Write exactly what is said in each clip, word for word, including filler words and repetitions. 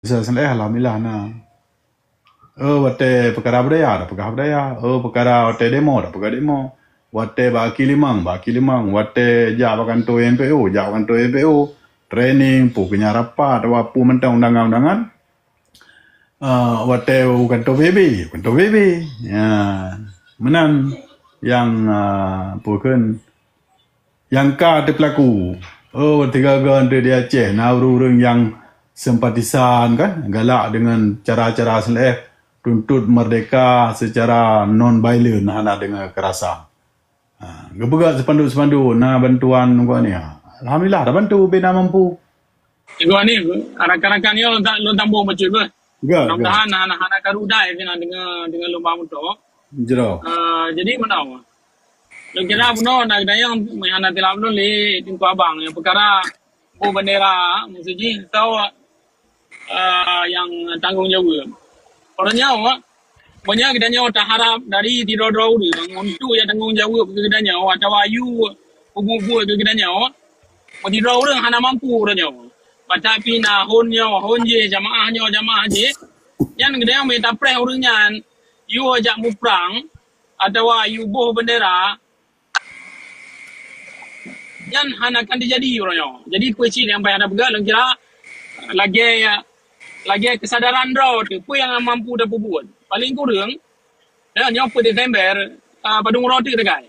Seulah, alhamdulillah na. Oh, watèe peukara budaya, dah peugah budaya. Oh, peukara watèe demo, dah peugah demo. Watèe bak aki limong, bak aki limong. Watèe jak bak kantô M P O, jak bak kantô M P O. Training, peue keu nyan rapat, atawa peue mantong undangan-undangan. Ah, watèe u kantô B B, kantô B B. Ya. Meunan nyang, ah, peue kheun, nyang ka teupeulaku. Oh, tiga-tiga di Aceh, na ureueng-ureueng nyang simpatisan kan, galak deungon cara-cara seuleh tuntut merdeka secara non violent, hana deungon kekerasan. Ha, geupeugah sipanduk-sipanduk, na bantuan ngon ni. Alhamdulillah, dah bantu, bina mampu. Teungku Hanif, rakan-rakan nyoe lôn ta-, lôn tambong bacut beuh. Ga, ga. Mudah-mudahan hana, hana karu dai sinan deungoe, deungoe lôn ba moto. Jroh. Eh, jadi meunoe. Lôn kira bunoe na geutanyoe hana tilap lôn lé Teungku Abang nyang peukara boh bendera, maksud jih tau, eh, nyang tanggong jaweueb. Orang nyoe, meunyoe geutanyoe taharab dari sidroe-droe ureueng untuk nyang tanggong jaweueb keu geutanyoe atawa yue peubuet-buet keu geutanyoe, Meudidroe ureueng hana mampu uroe nyoe. Bak that pih na hon nyoe, hon jih, jamaah nyoe, jamaah jih. Nyan geutanyoe mita preh ureueng nyan yue jak muprang atawa yue boh bendera, nyan hana akan teujadi uroe nyoe. Jadi, peue cit nyang payah tapeugah, lôn kira lagèe, lagèe keusadaran droe teuh, peue nyang mampu tapeubuet. Paleng kureueng, Ya, nyoe peuet Desember, ah, padum uroe teuk teukai.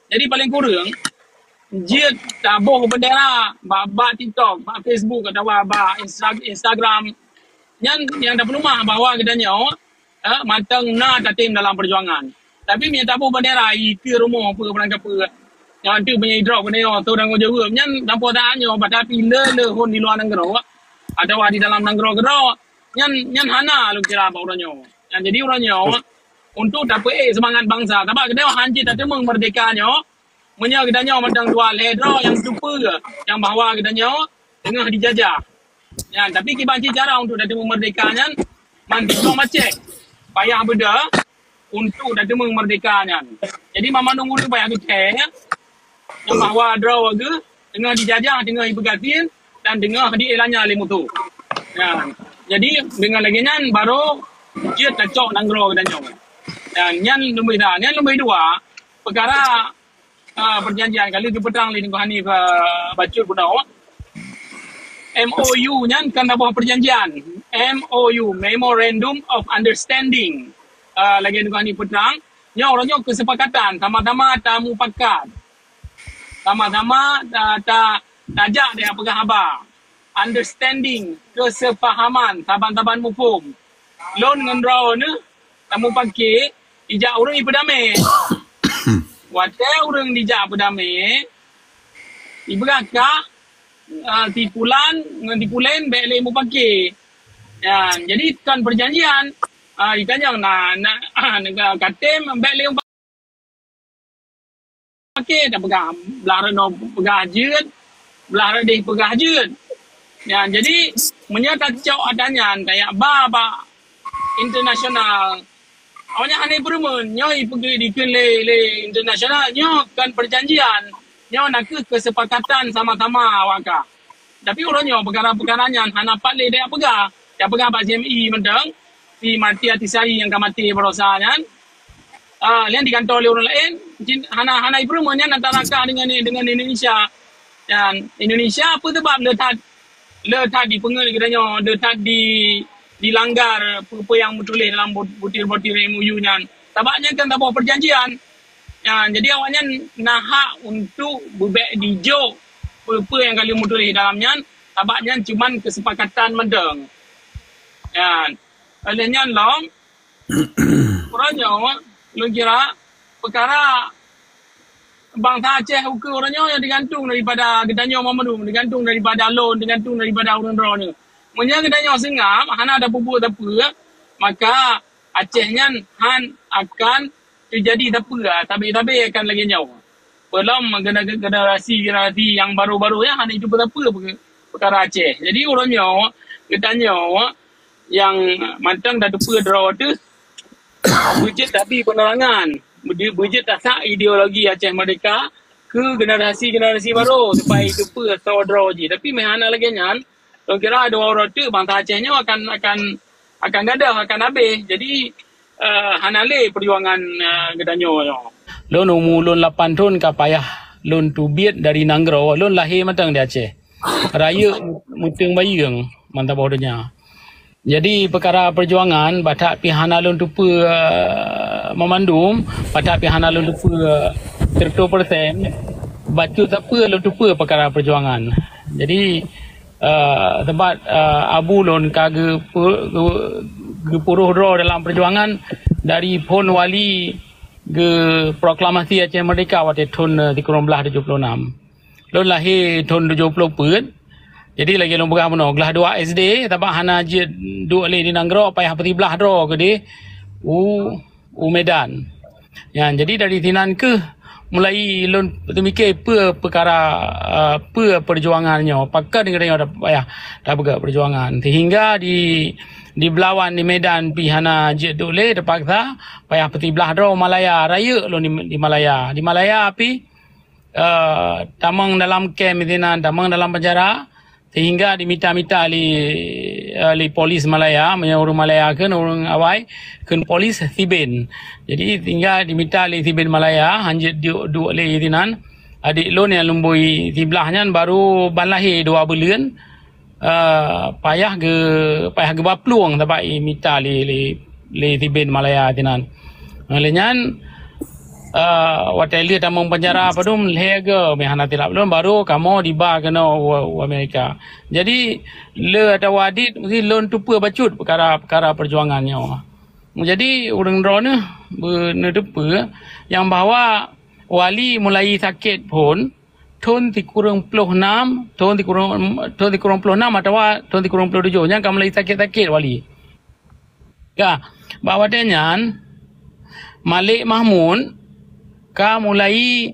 Jadi, paleng kureueng, jeuet taboh bendera bak, bak TikTok, bak Facebook, atawa bak Insta-, Instagram. Nyan nyang tapeuleumah bahwa geutanyoe, eh, mantong na tatem dalam peujuangan. Tapi, meunyoe taboh bendera, ikeue rumoh peue barang kapeue. Nyan teuk meunyoe idrop geutanyoe, tu tanggong jaweueb. Nyan, tanpa taát nyoe, bah tapi le-le hon di luwa nanggroe, atawa di dalam nanggroe keudroe. Nyan, nyan hana lôn kira bak uroe nyoe. Nyan, jadi uroe nyoe, untuk tapeuék seumangat bansa. Sabab geutanyoe han jeuet tateumeung merdeka nyoe, meunyoe geutanyoe mantong dua lhèe droe nyang teupeue nyang bahwa geutanyoe teungoh dijajah. Nyan, tapi kiban cit cara untuk tateumeung merdeka nyan, mandum macet. Payah beudôh untuk tateumeung merdeka nyan. Jadi, banmandum ureueng payah geucok, nyang bahwa droe geuh teungoh dijajah, teungoh jipeugasien, dan teungoh jielanya lé musoh. Ya. Jadi, deungon lagèe nyan, baru jeuet tacok nanggroe geutanyoe. Dan nyan leubeh dah. Nyan leubeh dua, peukara, ah, perjanjian. Ka lheueh geupeutrang lé Teungku Hanif, ah, bacut bunoe. M O U nyan kan saboh perjanjian. M O U, Memorandum of Understanding. Ah, lagèe Teungku Hanif peutrang, nyoe uroe nyoe keusepakatan, sama-sama tamupakat. Sama-sama ta-, ta-, tajak dan peugah haba. Understanding, keusepahaman, saban-saban muphom. Lôn ngon droeneuh tamupake, ijak ureueng ipeudamé. Watèe ureueng dijak peudamé, ipeugah kah, ah, si pulan ngon si pulen bèk lé mupake. Ya, jadi kon perjanjian. Ah, itanyong na, na, na katem bèk lé mupake, tapeugah blah rot nyoe peugah jeuet, blah rot deh peugah jeuet. Ya, jadi meunyoe tacok ata nyan tajak ba bak internasional, awaknyan hana peurumeun, nyoe ipeugah dikeue lé, lé internasional, nyoe kon perjanjian, nyoe nakeuh keusepakatan sama-sama awak ka. Tapi uroe nyoe peukara-peukara nyan hana pat lé tajak peugah. Tajak peugah bak C M I mantong, si Marty Ahtisaari nyang ka maté baroesa nyan. Ah, nyan digantoe lé ureueng laén, jin hana, hana ipeurumeun nyan antara ka deungon, deungon Indonesia. Dan Indonesia peue sabab le that, le that dipeungeut geutanyoe, le that di, dilanggar peue-peue nyang meutuléh dalam but-, butir-butir M O U nyan. Sabab nyan kan saboh perjanjian. Ya, jadi awaknyan na hak untuk beubèk dijok peue-peue nyang ka lheueh meutuléh dalam nyan, sabab nyan cuman keusepakatan mantong. Ya, oleh nyan lom, uroe nyoe, lôn kira peukara bansa Aceh ukeue uroe nyoe nyang digantung daripada geutanyoe mandum, digantung daripada lôn, digantung daripada ureueng droeneuh. Meunyoe geutanyoe seungab, hana tapeubuet sapeue, maka Aceh nyan han akan teujadi sapeue, sabe-sabe akan lagèe nyoe. Peulom gener-, generasi-generasi nyang baru-baru nyan hana jiteupeue sapeue peukara Aceh. Jadi uroe nyoe, geutanyoe nyang mantong tateupeue droe teuh, beujeuet tabi penerangan, beujeuet, beujeuet tasak ideologi Aceh Merdeka keu generasi-generasi baru supaya jiteupeue soe droe jih. Tapi meuhana lagèe nyan, Lôn kira dua uroe teuk bansa Aceh nyoe akan, akan, akan gadôh, akan habéh. Jadi, eh, hana lé peujuangan, eh, geutanyoe nyoe. Lôn umu lôn lapan thon ka payah lôn teubiet dari nanggroe, lôn lahé mantong di Aceh. Rayeuk muteueng bayeueng mantong boh donya. Jadi, peukara peujuangan, bak that pih hana lôn teupeue, eh, meumandum, bak that pih hana lôn teupeue, eh, seratus persen, bacut sapeue lôn teupeue peukara peujuangan. Jadi, eh, sebab, eh, abu lôn ka geupeu-, geu-, geupuroh droe dalam peujuangan dari phon wali geuproklamasi Aceh Merdeka watée thon, eh, sikureueng blaih tujoh ploh nam. Lôn lahé thon tujoh ploh peuet. Jadi lagée lôn peugah bunoe, glah dua S D, sabab hana jeuet duek lé di nanggroe, payah peusiblaih droe keudeh u, u Medan. Nyan, jadi dari sinan keuh mulai lôn teumike peue peukara, eh, peue peujuangan nyoe, pakon geutanyoe payah tapeugah peujuangan. Sehingga di, di Belawan, di Medan pih hana jeuet duek lé, teupaksa payah peusiblaih droe u Malaya, rayeuk lôn di, di Malaya. Di Malaya pih eh, tamong dalam kem sinan, tamong dalam penjara, sehingga dimita-mita lé, eh, lé polis Malaya, meunyoe ureuëng Malaya kheun, ureuëng awai kheun polis siben. Jadi, sehingga dimita lé siben Malaya, hanjeuet duek, duek lé sinan. Adék lôn nyang lumboi siblaih nyan baru ban lahé dua buleuen, eh, payah geu-, payah geuba plueng sabab imita lé, lé, lé siben Malaya sinan. Lé nyan, eh, watée lheueh tamong penjara padum lhée goe, meuhana silap lôn, baru kamoe diba keunoe u, u Amerika. Jadi, le atawa dit meusti lôn teupeue bacut peukara, peukara peujuangan nyoe. Jadi, ureuëng droeneueh beuneuteupeue nyang bahwa wali mulai sakét phon, thon sikureueng ploh nam, thon sikureueng, thon sikureueng ploh nam atawa thon sikureueng ploh tujoh, nyan ka mulai sakét-sakét wali. Ka, bak watée nyan, Malik Mahmud ka mulai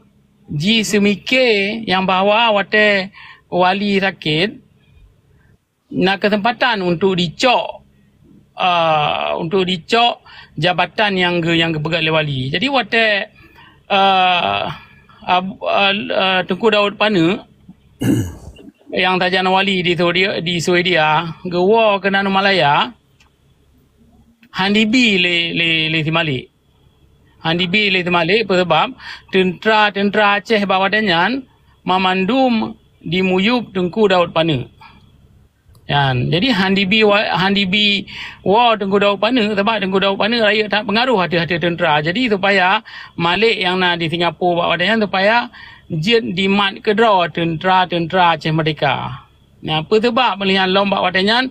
jiseumike nyang bahwa watée wali sakét, na keuseumpatan untuk dicok, eh, untuk dicok jabatan nyang geu-, nyang geupeugah lé wali. Jadi, watée, eh, ab-, eh, eh, Teungku Daud Paneuk nyang sajan wali di Swedia, di Swedia, geuwoe keunan u Malaya, hán dibi lé, lé, lé si Malik. Hán dibi lé si Malik, peue sabab teuntra-teuntra Aceh bak watée nyan mamandum dimuyueb Teungku Daud Paneuk. Nyan, jadi hán dibi wa-, hán dibi woe Teungku Daud Paneuk, sabab Teungku Daud Paneuk rayeuk that peungaroh ateueh-ateueh teuntra. Jadi, supaya Malik nyang na di Singapura bak watée nyan, supaya jeuet dimat keudroe teuntra-teuntra Aceh Merdeka. Nah, peue sabab meulihan lom bak watée nyan,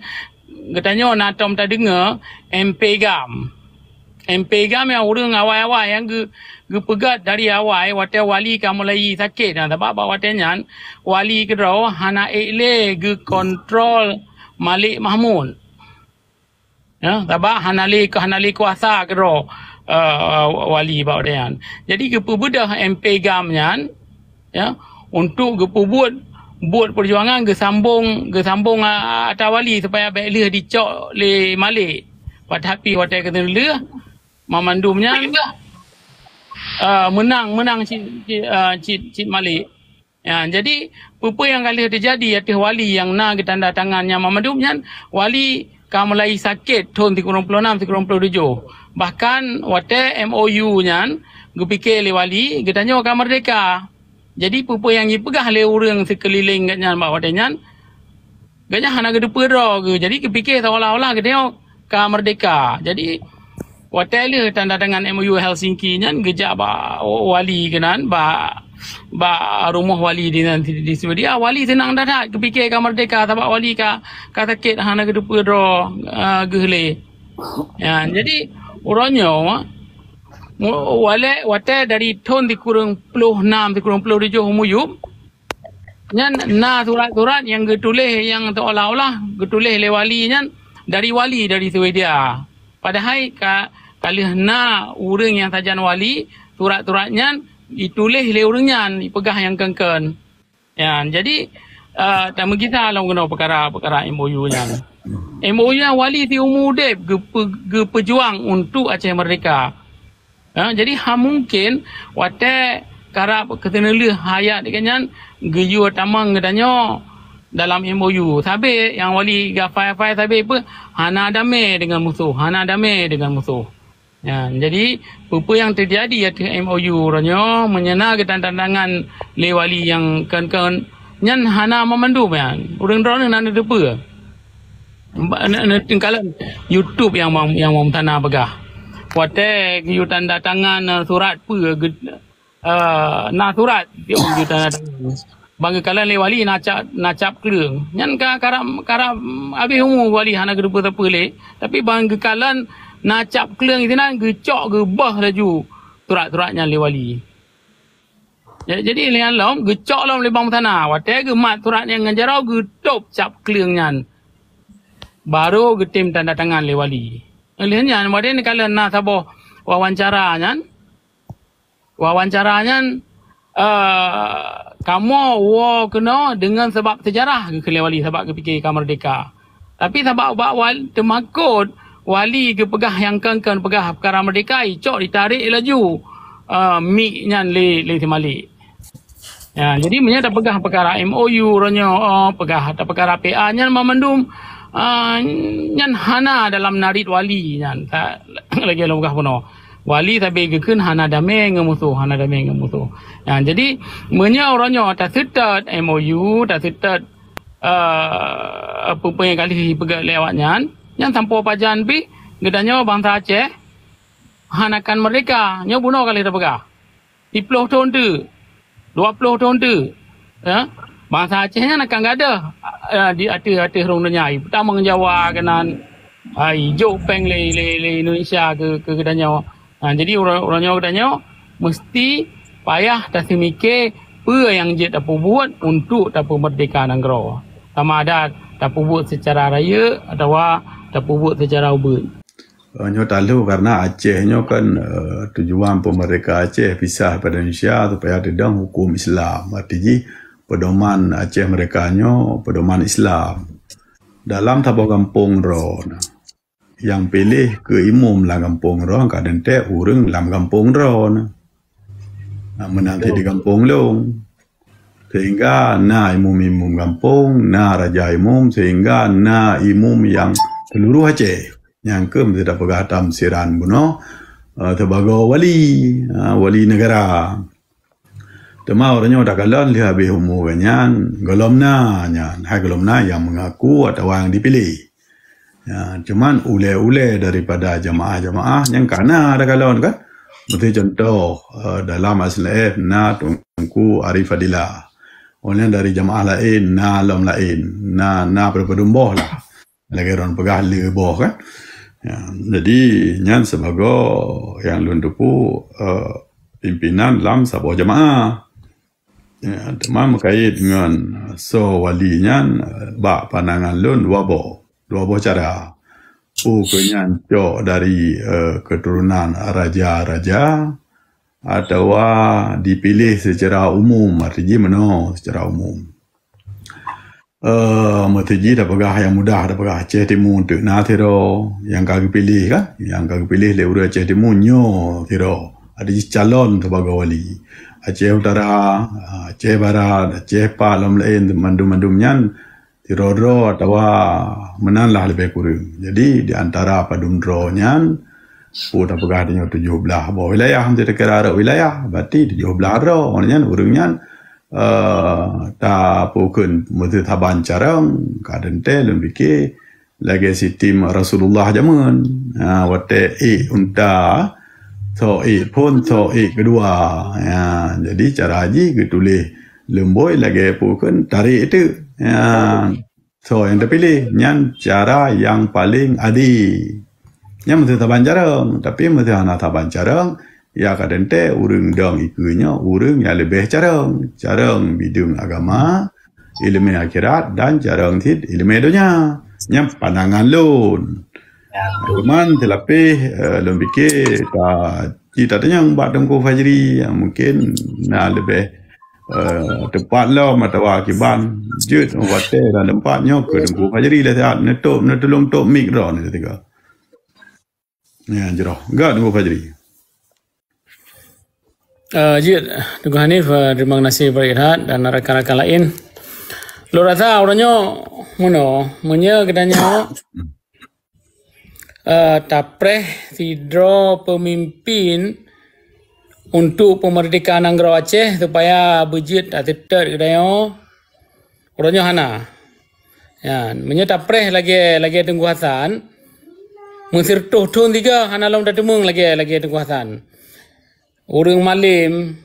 geutanyoe na tom tadeungoe M P GAM. M P GAM nyang ureuëng awai-awai nyang geu-, geupeugét dari awai watée wali ka mulai sakét. Nah, sabab bak watée nyan, wali keudroe hana ék lé geukontrol Malik Mahmud. Ya, sabab hana lé, hana lé kuasa keudroe, eh, wali bak watée nyan. Jadi, geupeubeudôh M P GAM nyan, ya, untuk geupeubuet buet peujuangan geusambong, geusambong, ah, ata wali supaya bék lheueh dicok lé Malik. Padahai watée keuneulheueh mamandum nyan, ah, meunang, meunang cit, cit, ah, cit, cit Malik. Ya, jadi, peue-peue nyang ka lheueh teujadi ateueh wali nyang na geutanda tangan nyang mamandum nyan, wali ka mulai sakét thon sikureueng ploh nam, sikureueng ploh tujoh. Bahkan watée M O U nyan geupike lé wali, geutanyoe ka merdeka. Jadi, peue-peue nyang jipeugah lé ureuëng sikeulileng geuhnyan bak watée nyan, geuhnyan hana geuteupeue droe geuh. Jadi, geupike seolah-olah geutanyoe ka merdeka. Jadi, watée lheueh tanda tangan M O U Helsinki nyan, geujak bak wali keunan, bak, bak rumoh wali di nan, di Swedia. Wali seunang that-that geupike ka merdeka, sabab wali ka, ka sakét, hana geuteupeue droe, eh, geuh lé. Ya, jadi, uroe nyoe, mu-, walée, watée dari thon sikureueng ploh nam, sikureueng ploh tujoh muyueb, nyan na surat-surat nyang geutuléh nyang seolah-olah geutuléh lé wali nyan dari wali dari Swedia. Padahai ka, ka lheueh na ureuëng nyang sajan wali, surat-surat nyan jituléh lé ureuëng nyan, jipeugah nyang keun-keun. Nyan, jadi, eh, tameugisa lom keunoe peukara-peukara M O U nyan. M O U nyan wali siumu udeb geupeu-, geupeujuang untuk Aceh Merdeka. Ha, jadi, hana mungken watée karab keuteuneuleue hayat geuhnyan geuyue tamong geutanyoe, dalam M O U. Sabé nyang wali gafai-fai sabé pun hana damé dengan musoh, hana damé dengan musoh. Ya, jadi peue-peue nyang teujadi ateueh M O U uroe nyoe, meunyoe na geutanda tangan lé wali nyang kon-kon nyan hana meumandum nyan. Ureuëng droeneuh na neuteupeue. Ba-, ne-, ne-, kalon YouTube nyang bang, nyang bang tana peugah. Watée geuyue tanda tangan, eh, surat peue ge-, eh, na surat di ujung tanda tangan. Bang geukalon lé wali na cap, na cap kleueng. Nyan ka karab, karab habéh umu wali hana geuteupeue sapeue lé. Tapi bang geukalon na cap kleueng sinan geucok geubah laju surat-surat nyan lé wali. Ja-, jadi lé nyan lom geucok lom lé bang tana. Watée geumat surat nyan ngon jaroe geutôb cap kleueng nyan. Baru geutem tanda tangan lé wali. Lé nyan watée geukalon na saboh wawancara nyan, wawancara nyan, eh, kamoe woe keunoe deungon sabab seujarah geukheun lé wali sabab geupike ka meurdeka. Tapi sabab bak wal-, teumakot wali geupeugah nyang kon-kon peugah peukara meurdeka, icok ditarek laju, eh, mik nyan lé, lé si Malik. Ya, jadi meunyoe tapeugah peukara M O U uroe nyoe, oh, peugah tapeukara P A nyan banmandum, ah, nyan hana dalam narit wali nyan. Ta-, lagée lôn peugah bunoe. Wali sabé geukheun hana damé ngon musoh, hana damé ngon musoh. Ya, jadi meunyoe uroe nyoe taseutôt M O U, taseutôt, eh, peue-peue nyang ka lheueh jipeugét lé awaknyan, nyan sampoe pajan pih geutanyoe bansa Aceh hana akan meurdeka. Nyoe bunoe ka lheueh tapeugah. Siplôh thon teuk, dua plôh thon teuk, ya, bansa Aceh nyan akan gadôh, ya, di ateueh-ateueh rhueng donya. Peutamong Jawa keunan, ai, jok péng lé, lé, lé Indonesia keu, keu geutanyoe. Ha, jadi uroe, uroe nyoe geutanyoe meusti payah taseumiké peue nyang jeuet tapeubuet untuk tapeumeurdeka nanggroe. Sama ada tapeubuet seucara rayeuk atawa tapeubuet seucara ubeut. Eh, nyoe talu karena Aceh nyoe kan, eh, tujuan peumeurdeka Aceh pisah daripada Indonesia supaya teudong huköm Islam. Arti jih pedoman Aceh meurdeka nyoe pedoman Islam. Dalam saboh gampông droe na, nyang piléh keu imum lam gampông droe ka teuntée ureuëng lam gampông droe na. Na meunan di gampông lôn. Sehingga na imum-imum gampông, na raja imum, sehingga na imum nyang seluruh Aceh. Nyang keuh meusti tapeugah tamsiran bunoe, eh, sibagoe wali, eh, wali negara. Teuma uroe nyoe takalon lheueh habéh umu geuh nyan, gohlom na nyan, hai gohlom na nyang meungaku atawa nyang dipiléh. Ya, cuman ulée-ulée daripada jamaah-jamaah nyang ka na takalon kan. Meusti contoh, eh, dalam S N F na Teungku Arif Fadilah. Ulée dari jamaah laén na lom laén, na, na padum-padum boh lah. Lagée droen peugah le boh kan. Ya, jadi nyan sibagoe nyang lôn teupeue, eh, pimpinan lam saboh jamaah. Ya, teuma meukait ngon soe wali nyan, eh, bak pandangan lôn dua boh, dua boh cara. Peue keu nyan cok dari, eh, keuturonan raja-raja atawa dipiléh seucara umum, arti jih meunoe seucara umum. Eh, meuteujih tapeugah nyang mudah, tapeugah Aceh Timu teuk na sidroe nyang ka geupiléh kan, nyang ka geupiléh lé ureuëng Aceh Timu nyoe sidroe. Ada jih calon sibagoe wali. Aceh Utara, Aceh Barat, Aceh Pat lom laén mandum-mandum nyan sidroe-droe atawa meunan lah leubeh kureueng. Jadi di antara padum droe nyan, peue tapeugah tanyoe tujoh blaih boh wilayah, meuteukira rot wilayah, berarti tujoh blaih droe. Nyan ureuëng nyan eh, tapeukeun meuteutaban carông, ka teuntée lôn pike lagée sistem Rasulullah jameun. Ha, watée ék unta, soe ék phon, soe ék keudua. Ha, jadi cara jih geutuléh leumbôi lagée peukeun tarek teuk. Ha, soe nyang teupiléh, nyan cara nyang paleng adé. Nyan meuteutaban carông, tapi meuteuna taban carông, ya ka teuntée ureuëng dong ikeue nyoe ureuëng nyang leubeh carông, carông bideueng agama, iéleumé akhirat dan carông cit iéleumé donya. Nyan pandangan lôn. Cuman teulapeh, eh, lôn pike ta, ci tatanyong bak Teungku Fajri, ya, mungkin na leubeh, eh, teumpat lom atawa kiban jeuet watée dan teumpat nyoe keu Teungku Fajri lé siat neutôb, neutulông tôb mik droe nyoe tiga. Ya, jroh. Ga Teungku Fajri. Eh, jeuet, Teungku Hanif, eh, terima kasih Pak Irhad dan rakan-rakan lain. Lôn rasa uroe nyoe meunoe, meunyoe geutanyoe, eh, tapreh sidroe peumimpin untuk peumeurdeka nanggroe Aceh supaya beujeuet taseutôt geutanyoe, uroe nyoe hana. Ya, meunyoe tapreh lagée, lagée Teungku Hasan, meusireutôh thon sigoe hana lom tateumeung lagée, lagée Teungku Hasan. Ureuëng malem,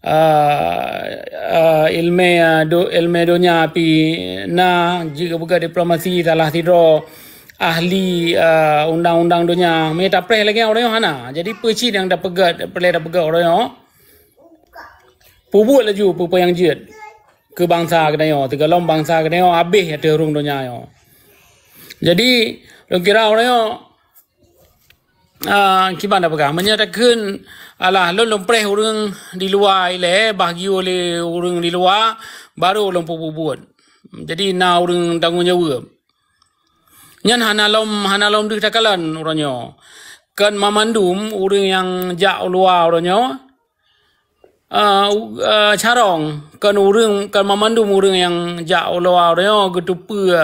ah, ah, ilmé, ah, do-, ilmé donya pih na, jeuet keu peugah diplomasi salah sidroe ahli, ah, undang-undang donya. Meunyoe tapreh lagée nyan uroe nyoe hana. Jadi peue cit nyang tapeugét, peureulée tapeugét uroe nyoe? Peubuet laju peue-peue nyang jeuet keu bansa geutanyoe, sigohlom bansa geutanyoe habéh ateueh rhueng donya nyoe. Jadi, lôn kira uroe nyoe, ah, kiban tapeugah, meunyoe takheun, alah, lôn, lôn preh ureuëng di luwa ilée, bah geuyue lé ureuëng di luwa, barô lôn peubuet. Jadi, na ureuëng tanggong jaweueb. Nyan hana lom, hana lom deuh takalon uroe nyoe. Kon mamandum ureuëng nyang jak u luwa uroe nyoe, ah, u-, ah, carông, kon ureuëng, kon mamandum ureuëng nyang jak u luwa uroe nyoe geuteupeue,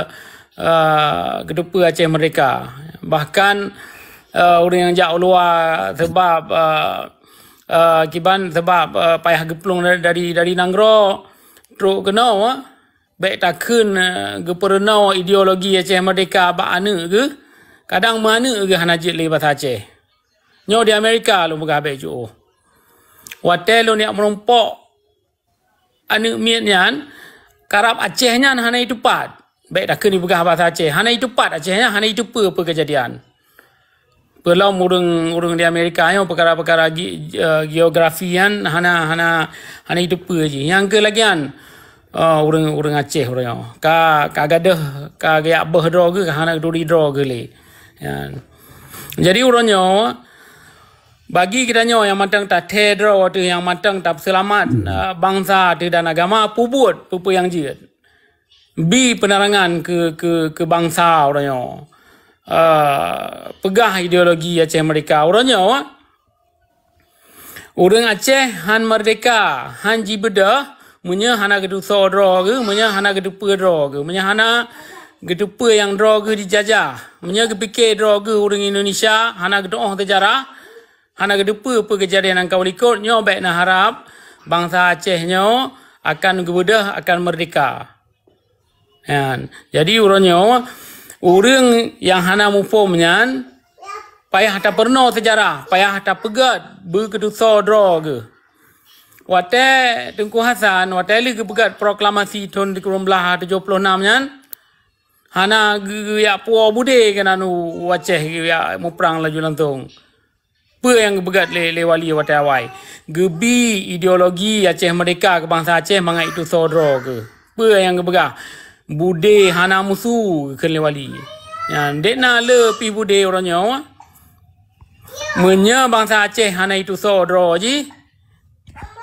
ah, geuteupeue Aceh Merdeka. Bahkan, ah, ureuëng nyang jak u luwa sebab, ah, ah, kiban sebab, ah, payah geuplueng dari, dari, dari nanggroe trok keunoe, bék takheun, eh, geupeurunoe ideologi Aceh Merdeka bak aneuëk geuh, kadang meu aneuëk geuh hana jeuet lé basa Aceh. Nyoe di Amerika lôn peugah bék jiôh. Watée lôn jak meurumpok aneuëk miet nyan, karab Aceh nyan hana jiteupat. Bék takheun jipeugah basa Aceh, hana jiteupat Aceh nyan, hana jiteupeue peue keujadian. Peulom ureuëng, ureuëng di Amerika nyoe peukara-peukara gi-, eh, geografi nyan hana, hana, hana jiteupeue jih. Nyang keu lagée nyan, eh, ureuëng, ureuëng Aceh uroe nyoe. Ka, ka gadôh, ka geujak beuh droe geuh, ka hana geuturi droe geuh lé. Nyan. Jadi uroe nyoe, bagi geutanyoe nyang mantong tathée droe ateueh nyang mantong tapeuseulamat, eh, bansa ateueh dan agama, peubuet peue-peue nyang jeuet. Bi peunerangan keu, keu, keu bansa uroe nyoe. Eh, peugah ideologi Aceh Merdeka uroe nyoe. Ureuëng Aceh hán merdeka, hán jibeudôh, meunyoe hana geutusoe droe geuh, meunyoe hana geuteupeue droe geuh, meunyoe hana geuteupeue nyang droe geuh jijajah, meunyoe geupike droe geuh ureuëng Indonesia hana geutuoh seujarah, hana geuteupeue peue keujadian nyang ka u likot, nyoe bék na harab bansa Aceh nyoe akan geubeudôh, akan merdeka. Nyan. Jadi uroe nyoe, ureuëng nyang hana muphom nyan payah tapeurunoe seujarah, payah tapeugét beugeuteusoe droe geuh. Watée Teungku Hasan, watée lheueh geupeugét proklamasi thon sikureueng blaih tujoh ploh nam nyan, hana geu-, geujak puwoe budé keunan u Aceh geujak muprang laju langsong. Peue nyang geupeugét lé, lé wali watée awai? Geubi ideologi Aceh Merdeka keu bansa Aceh mangat jitusoe droe geuh. Peue nyang geupeugah? Budé hana musu, geukheun lé wali. Nyan, dék na le pih budé uroe nyoe. Meunyoe bansa Aceh hana jitusoe droe jih,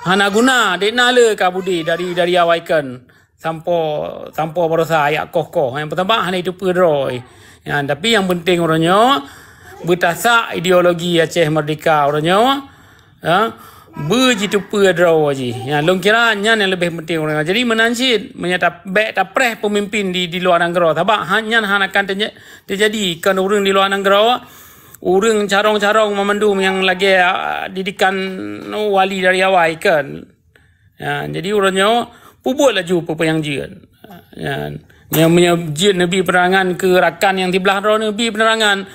hana guna, dék na le ka budé dari, dari awai kon. Sampoe, sampoe baroesa jak koh-koh. Nyang peutamah hana jiteupeue droe. Nyan, tapi nyang peunteng uroe nyoe, beutasak ideologi Aceh Merdeka uroe nyoe, ya, beujiteupeue droe jih. Ya, lôn kira nyan nyang leubeh peunteng uroe nyoe. Jadi meunan cit, meunyoe ta-, bék tapreh peumimpin di, di luwa nanggroe. Sabab ha-, nyan hana akan teuje-, teujadi. Kon ureuëng di luwa nanggroe, ureuëng carông-carông mamandum nyang lagée, ah, didikan wali dari awai kon. Ya, jadi uroe nyoe, peubuet laju peue-peue nyang jeuet. Ya, nyoe meunyoe jeuet neubi peunerangan keu rakan nyang siblaih droe neubi peunerangan.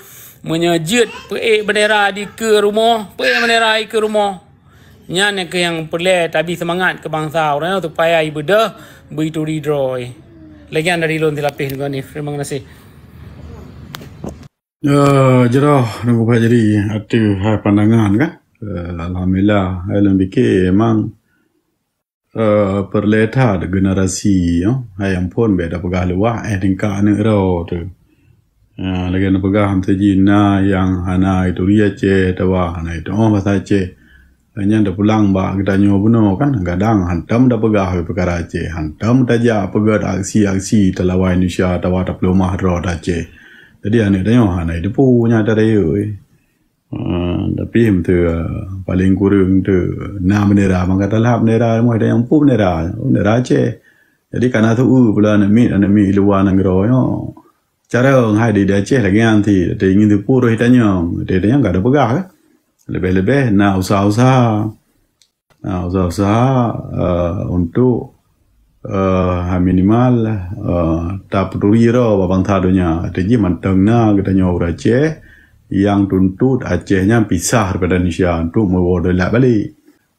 Meunyoe jeuet peuék beundera dikeue rumoh, peuék beundera dikeue rumoh. Nyan nyang keuh nyang peureulée tabi seumangat keu bansa uroe nyoe supaya ibeudôh beuturi droe. Lagée nyan dari lôn silapeh Teungku Hanif. Terima kasih. Eh, jroh Teungku Fajri ateueh hai pandangan kan. Eh, alhamdulillah, hai lôn pike memang, eh, peureulée that generasi, yo, hai nyang phon bék tapeugah luwah, eh, tingkah aneuk droe teuh. Eh, lagée neupeugah meuteujih na nyang hana ituri Aceh, atawa hana ituoh basa Aceh. Nyan teupulang bak geutanyoe bunoe kan, kadang hantom tapeugah peukara Aceh, hantom tajak peugét aksi-aksi teulawan Indonesia atawa tapeuleumah droe Aceh. Jadi aneuk tanyoe hana jiteupeue nyan teuh rayeuk. Ah, tapi meuteu, ah, paléng kureueng teuh na beundera, maka talah beundera, meuh ada nyang peue beundera, beundera Aceh. Jadi kana teu pula aneuk miet, aneuk miet luwa nanggroe nyoe. Cara hai di Aceh lagèe nyan ti, di ingin teupu roh tanyong, di tanyong ka ada peugah kan. Lebih-lebih na usaha-usaha. Nah, usaha-usaha uh, untuk uh, minimal uh, tapeuturoe bak bansa donya. Jadi mantong na geutanyoe ureueng Aceh yang tuntut Aceh nyan pisah daripada Indonesia untuk meuwoe dolat balik.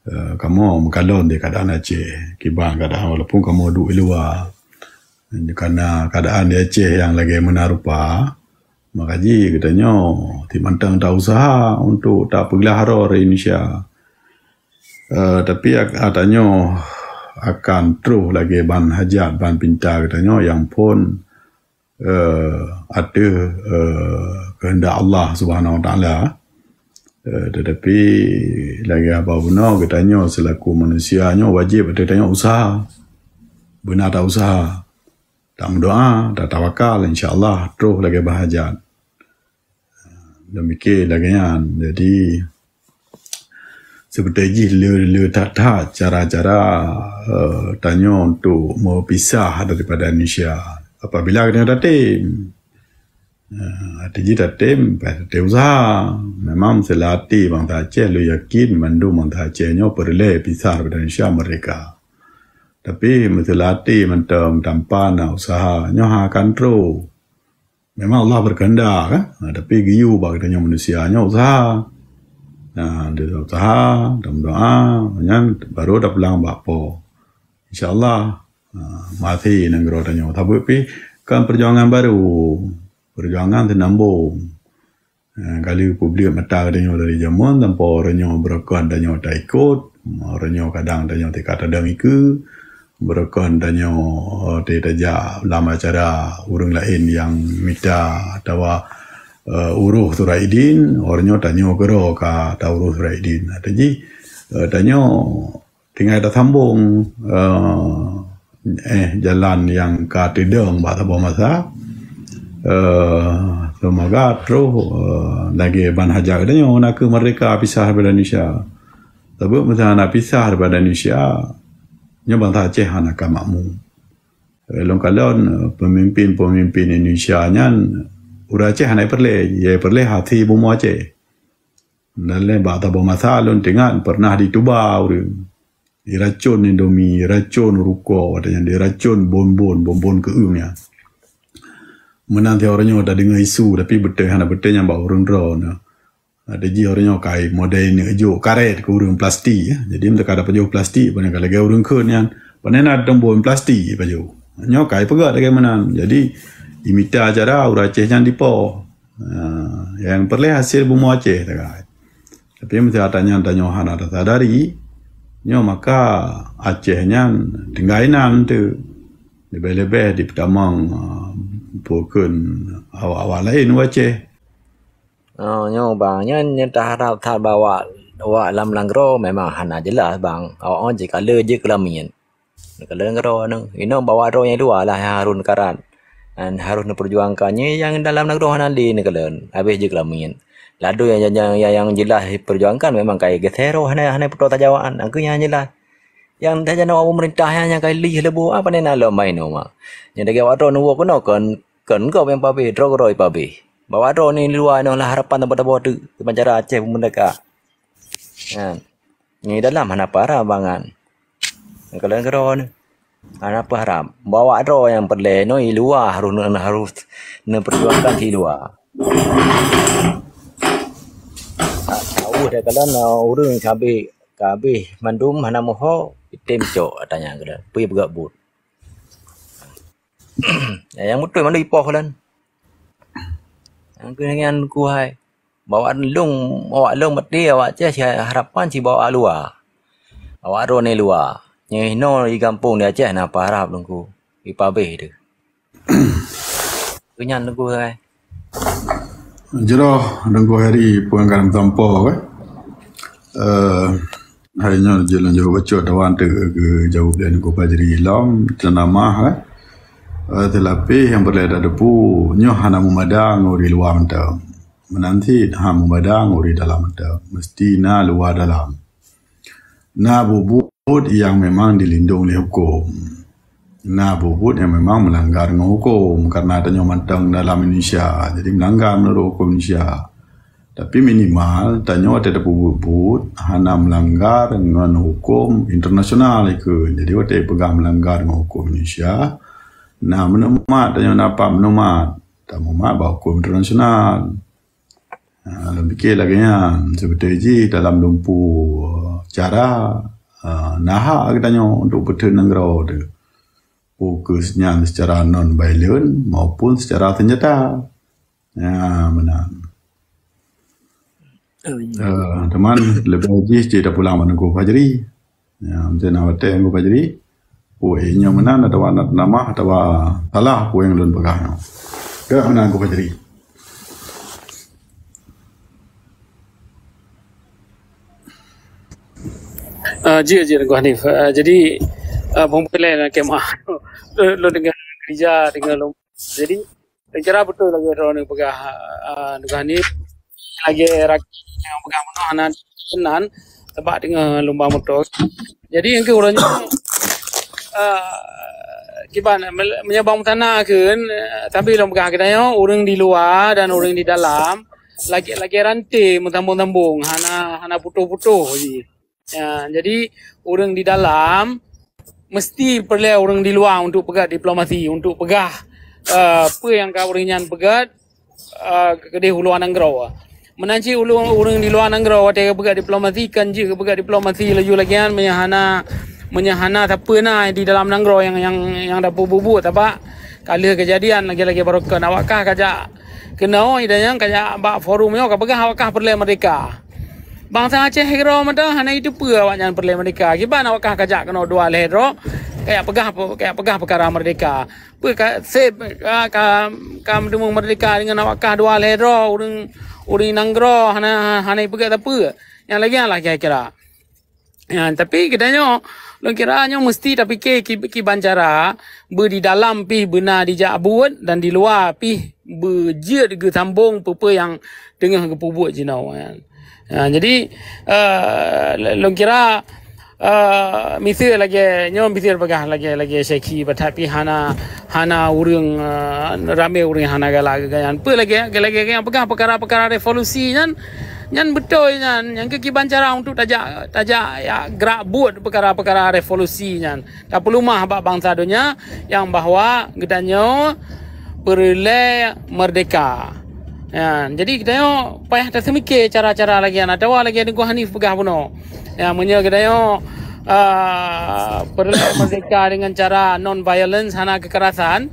Uh, kamoe meukalon di keadaan Aceh. Kiban keadaan walaupun kamoe duek di luwa. Karena keadaan di Aceh yang lagèe meunan rupa, maka jih geutanyoe ti mantong ta usaha untuk tapeuglah roh Indonesia. Uh, tapi atanyoe akan troh lagèe ban hajat, ban pinta geutanyoe yang phon uh, ateueh uh, keuheundak Allah Subhanahu Wa Taala. Uh, tetapi lagèe haba bunoe geutanyoe selaku manusia nyoe wajib ateueh tanyoe usaha. Beuna ta usaha. Ta meudoa, ta tawakal, insya-Allah troh lagèe ban hajat. Demikian lagèe nyan. Jadi seperti jih le-le that-that cara-cara uh, tanyoe untuk meupisah daripada Indonesia. Apabila geutanyoe tatem, uh, hati jih tatem, payah tatem usaha. Memang seulah hati bansa Aceh, lôn yakin mandum bansa Aceh nyoe peureulèe pisah daripada Indonesia merdeka. Tapi meuseulah hati mantong tanpa na usaha nyoe akan troh. Memang Allah berkehendak kan. Ha, tapi geuyue bak geutanyoe manusia nyoe usaha. Nah, dia usaha, dan doa, nyan baru dah pulang bak po. Insya-Allah, ha, masih nanggroe tanyoe. Tapi pi kan perjuangan baru. Perjuangan teunambong. Ha, kali publik mata geutanyoe dari jameun tanpa uroe nyoe beureukan tanyoe ta ikot, uroe nyoe kadang tanyoe tika tadong ikeue, beureukan tanyoe, eh, tajak lam acara ureueng laén nyang mita atawa, eh, uroh surat idin, uroe nyoe tanyoe keudroe ka ta uroh surat idin. Jadi, eh, tanyoe tinggai tasambong, eh, eh, jalan nyang ka teudong bak saboh masa. Eh, semoga troh, eh, lagèe ban hajat geutanyoe nakeuh merdeka pisah daripada Indonesia. Sabab meuseulah hana pisah daripada Indonesia, nyoe bansa Aceh hana ka makmu. Eh, lôn kalon, eh, pemimpin-pemimpin Indonesia nyan, ureueng Aceh hana peureulèe, ya peureulèe hati bumoe Aceh. Dan lé bak saboh masa lôn teuingat pernah dituba ureueng. Diracon Indomie, diracon rukok, watèe nyan diracon bonbon, bonbon keueung nyan. Meunan tiep uroe nyoe tadeungoe isu, tapi beutôi hana beutôi nyan bak ureueng droeneuh. Ada jih uroe nyoe kai model neuk jok karet keu ureueng plastik, ya. Jadi meuteuka tapajoh plastik, pane ka lagèe ureueng kheun nyan, pane na teumbon plastik pajoh. Nyoe kai peugah lagèe meunan. Jadi imita cara ureueng Aceh nyan dipo. Ha, nyang peureulèe hasil bumoe Aceh takai. Tapi meuseulah tanyan tanyoe hana tasadari, nyoe maka Aceh nyan tinggai nan teuh. Leubeh-leubeh dipeutamong, ha, peukheun awak-awak laén u Aceh. Oh, nyoe bang, nyan nyang taharap that bak awak, awak lam nanggroe memang hana jeulaih bang. Awak nyoe jikaleue jeuet keu lamiet. Keu nanggroe nyoe, inoe bak awak droe nyang luwa lah nyang harôh neukarat. Dan harôh neupeujuangkan nyoe nyang dalam nanggroe hana lé neukalon, habéh jeuet keu lamiet. Ladôm nyang, nyang, nyang, nyang jeulaih diperjuangkan memang ka geuseuroe hana, hana peutoe tajawaan, angkeu nyang jeulaih. Nyang tajanoe awak peumeurintah nyan nyang ka lih leuboh, apa nena lom main uma. Nyang dagée awak droe neuwoe keunoe kon, kon gob nyang pabéh, droe-droe pabéh. Bak awak droe ni luwa nyoe lah harapan tabôh-tabôh teuk, keuban cara Aceh peumeurdeka. Nyan. Nyoe dalam hana para bangan. Nyang kalon keudroe ni. Hana peuharab. Bak awak droe nyang peureulée nyoe i luwa harôh, harôh neupeujuangkan si luwa. Tahu dah kalon ureuëng kabeh, kabeh mandum hana moho, item cok tanya kalon. Pui peugah buet. Nyang beutôi mandum ipoh kalon. Nyang keuh nyan kuhai. Bak awak lôn, awak lôn maté, awak Aceh harapan cit bak awak luwa. Awak droe ni luwa. Nyoe inoe di gampông di Aceh na peuharab Teungku. Ipabéh teuh. Keu nyan Teungku hai. Jroh Teungku Heri peue nyang ka meutampo, eh. Eh, hai nyoe jeuet lôn jaweueb bacut dawan teuk geujaweueb lé Teungku Fajri lom, ceunamah, eh. Eh, teulapéh nyang peureulée tateupeue, nyoe hana meumada ngon ureuëng luwa mantong. Meunan cit hana meumada ngon ureuëng dalam mantong. Meusti na luwa dalam. Na buet-buet nyang memang dilindong lé huköm. Na buet-buet nyang memang meulanggar ngon huköm, karena tanyoe mantong dalam Indonesia. Jadi meulanggar menurut huköm Indonesia. Tapi minimal tanyoe watée tapeubuet buet hana meulanggar ngon huköm internasional ikeu. Jadi watée peugah meulanggar ngon huköm Indonesia, na meunumat tanyoe, na pat meunumat, tamumat bak huköm internasional. Ha, lôn pike lagée nyan, seubeutôi jih dalam lumpu cara, ha, na hak geutanyoe untuk peutheun nanggroe teuh. Fokus nyan secara non violent maupun secara senjata. Ya, meunan. Oh, ya. Eh, teman, leubeh jih cit tapulang bak Teungku Fajri. Ya, mungkin awak teh Teungku Fajri. Oh, eh, nyoe meunan atawa na teunamah atawa salah peue nyang lôn peugah nyoe. Ka meunan Teungku Fajri. Ah, jeuet, jeuet, Teungku Hanif. Ah, jadi, ah, peumulai lam kemah. Lôn, lôn deungoe keurija, deungoe lôn. Jadi, lôn kira beutôi lagée droeneuh peugah, ah, Teungku Hanif. Lagée rakan nyang peugah meunoe hana keunan, teubak deungoe lôn ba moto. Jadi, nyang keu uroe nyoe, ah, kiban, meunyoe bang Mutana kheun, ah, tapi lôn peugah geutanyoe, ureuëng di luwa dan ureuëng di dalam, lagée, lagée ranté meusambong-sambong, hana, hana putôh-putôh jih. Ya, jadi ureuëng di dalam meusti peureulée ureuëng di luwa untuk peugét diplomasi, untuk peugah, eh, peue nyang ka ureuëng nyan peugét, eh, keudeh u luwa nanggroe. Meunan cit ulu-, ureuëng di luwa nanggroe watée geupeugét diplomasi kan jeuet geupeugét diplomasi laju lagée nyan meunyoe hana, meunyoe hana sapeue na di dalam nanggroe nyang, nyang, nyang dapeubuet-buet, sabab ka lheueh keujadian lagée-lagée baroe kheun awak kah kajak keunoe, ida nyang kajak bak forum nyoe kapeugah awak kah peureulée meurdehka. Bansa Aceh keudroe mantong hana jiteupeue awaknyan peureulée meurdehka. Kiban awak kah kajak keunoe dua lhée droe, kajak peugah, kajak peugah peukara meurdehka. Peue ka seb ka, ka, ka meuteumé meurdehka deungon awak kah dua lhée droe, ureuëng, ureuëng nanggroe hana, hana jipeugét sapeue. Nyang lagée nyan lah kira-kira. Ya, tapi geutanyoe, lôn kira nyoe meusti tapike ki-, kiban cara beu di dalam pih beuna dijak buet dan di luwa pih beu jeuet geusambong peue-peue nyang teungoh geupeubuet jinoe, ya. Ya, jadi, eh, lôn kira, eh, miseue lagée nyoe, miseue peugah lagée, lagée Syekhi, tapi hana, hana ureuëng, eh, ramé ureuëng hana galak geuganyan. Peue lagée, lagée nyang peugah peukara-peukara revolusi nyan, nyan beutôi nyan. Nyang keu kiban cara untuk tajak, tajak ya, gerak buet peukara-peukara revolusi nyan. Tapeuleumah bak bansa donya nyang bahwa geutanyoe peureulée meurdehka. Ya, jadi geutanyoe payah taseumike cara-cara lagée nyan atawa lagée Teungku Hanif peugah bunoe. Ya, meunyoe geutanyoe, ah, peureulée meurdehka deungon cara non violence, hana keukerasan,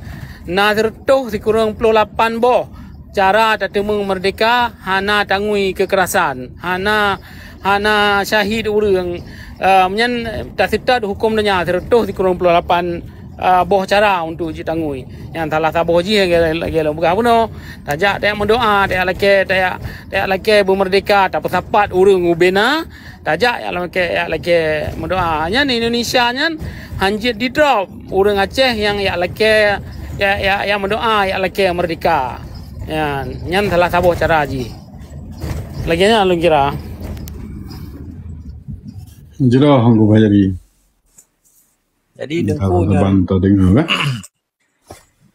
na sireutoh sikureueng ploh lapan boh cara tateumeung meurdehka hana tangui keukerasan, hana, hana syahid ureuëng. Eh, nyan taseutôt huköm donya sireutoh sikureueng ploh lapan, eh, boh cara untuk jitangui. Nyang salah saboh jih lagée, lagée lôn peugah bunoe, tajak tajak meudoa, tajak lakée, tajak, tajak lakée beumeurdehka, tapeusapat ureuëng ubena, tajak jak lakée, jak lakée meudoa. Nyan Indonesia nyan hanjeuet didrop. Ureuëng Aceh nyang jak lakée, jak, jak, jak meudoa, jak lakée meurdehka. Nyan, nyan salah saboh cara jih. Lagée nyan lôn kira. Jroh Teungku Fajri. Jadi Teungku nyoe, ban tadeungoe, kan?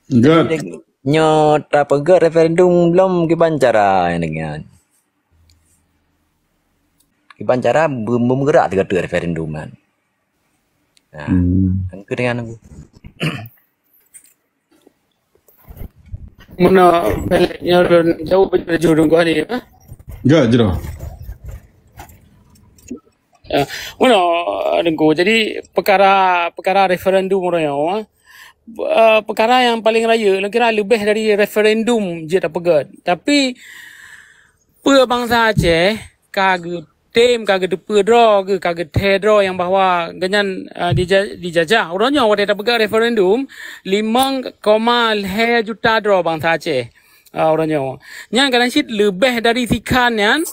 Jadi, nyoe tapeugét referendum lom kiban cara nyang deungon. Kiban cara beu-, beumeugerak sigoe teuk referendum nyan. Nah, hmm. Nyang keu deungon. Meunan, nyoe lôn jaweueb laju Teungku Hanif, eh? Ya, jroh. Ya, meunan, Teungku. Jadi, peukara, peukara referendum uroe nyoe, eh, peukara nyang paleng rayeuk, lôn kira leubeh dari referendum jeuet tapeugét. Tapi, peue bansa Aceh ka geutem, ka geuteupeue droe geuh, ka geuthée droe nyang bahwa geuhnyan, eh, dija-, dijajah. Uroe nyoe watée tapeugét referendum, limong koma lhée juta droe bansa Aceh, eh, uroe nyoe. Nyan kadang cit leubeh dari sikhan nyan,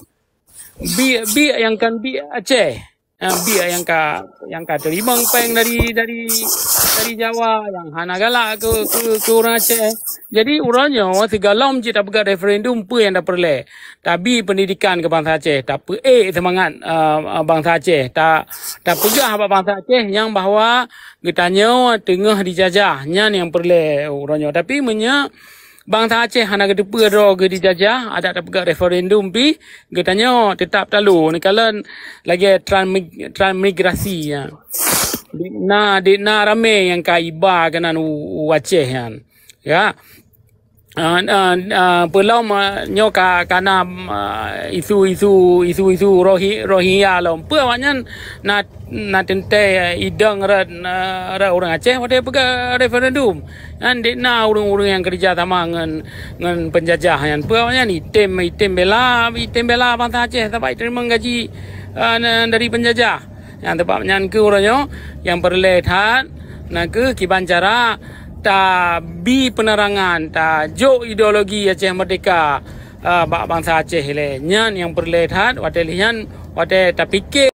biek-biek nyang kon biek Aceh. Ah, biek nyang ka, nyang ka teurimong péng dari, dari, dari Jawa, nyang hana galak keu, keu, keu ureuëng Aceh. Jadi, uroe nyoe sigohlom cit tapeugah referendum peue nyang tapeureulée. Tabi pendidikan keu bansa Aceh, tapeuék seumangat, ah, ah, bansa Aceh, ta, tapeugah bak bansa Aceh nyang bahwa geutanyoe teungoh dijajah, nyan nyang peureulée uroe nyoe. Tapi meunyoe bansa Aceh hana geuteupeue droe geuh dijajah, adak tapeugah referendum pih, geutanyoe teutap talo neukalon lagée transmig-, transmigrasi nyan. Di na, di na ramé nyang ka iba keunan u, u Aceh nyan. Ya. Ah, ah, ah, peulom, ah, nyoe ka, ka na, ah, isu-isu, isu-isu Rohi-, Rohingya lom. Peue awaknyan na, na teuntée idong rot, ah, rot ureuëng Aceh watée peugah referendum. Nyan dek na ureuëng-ureuëng nyang keurija sama ngon, ngon penjajah nyan. Peue awaknyan item, item bela, item bela bansa Aceh sabab iteurimong gaji, ah, na, dari penjajah. Nyang teubab nyan keuh uroe nyoe nyang peureulée that na keuh kiban cara tabi peunerangan, tajok ideologi Aceh Merdeka, ah, bak bansa Aceh ilée. Nyan nyang peureulée that watée lheueh nyan watée tapike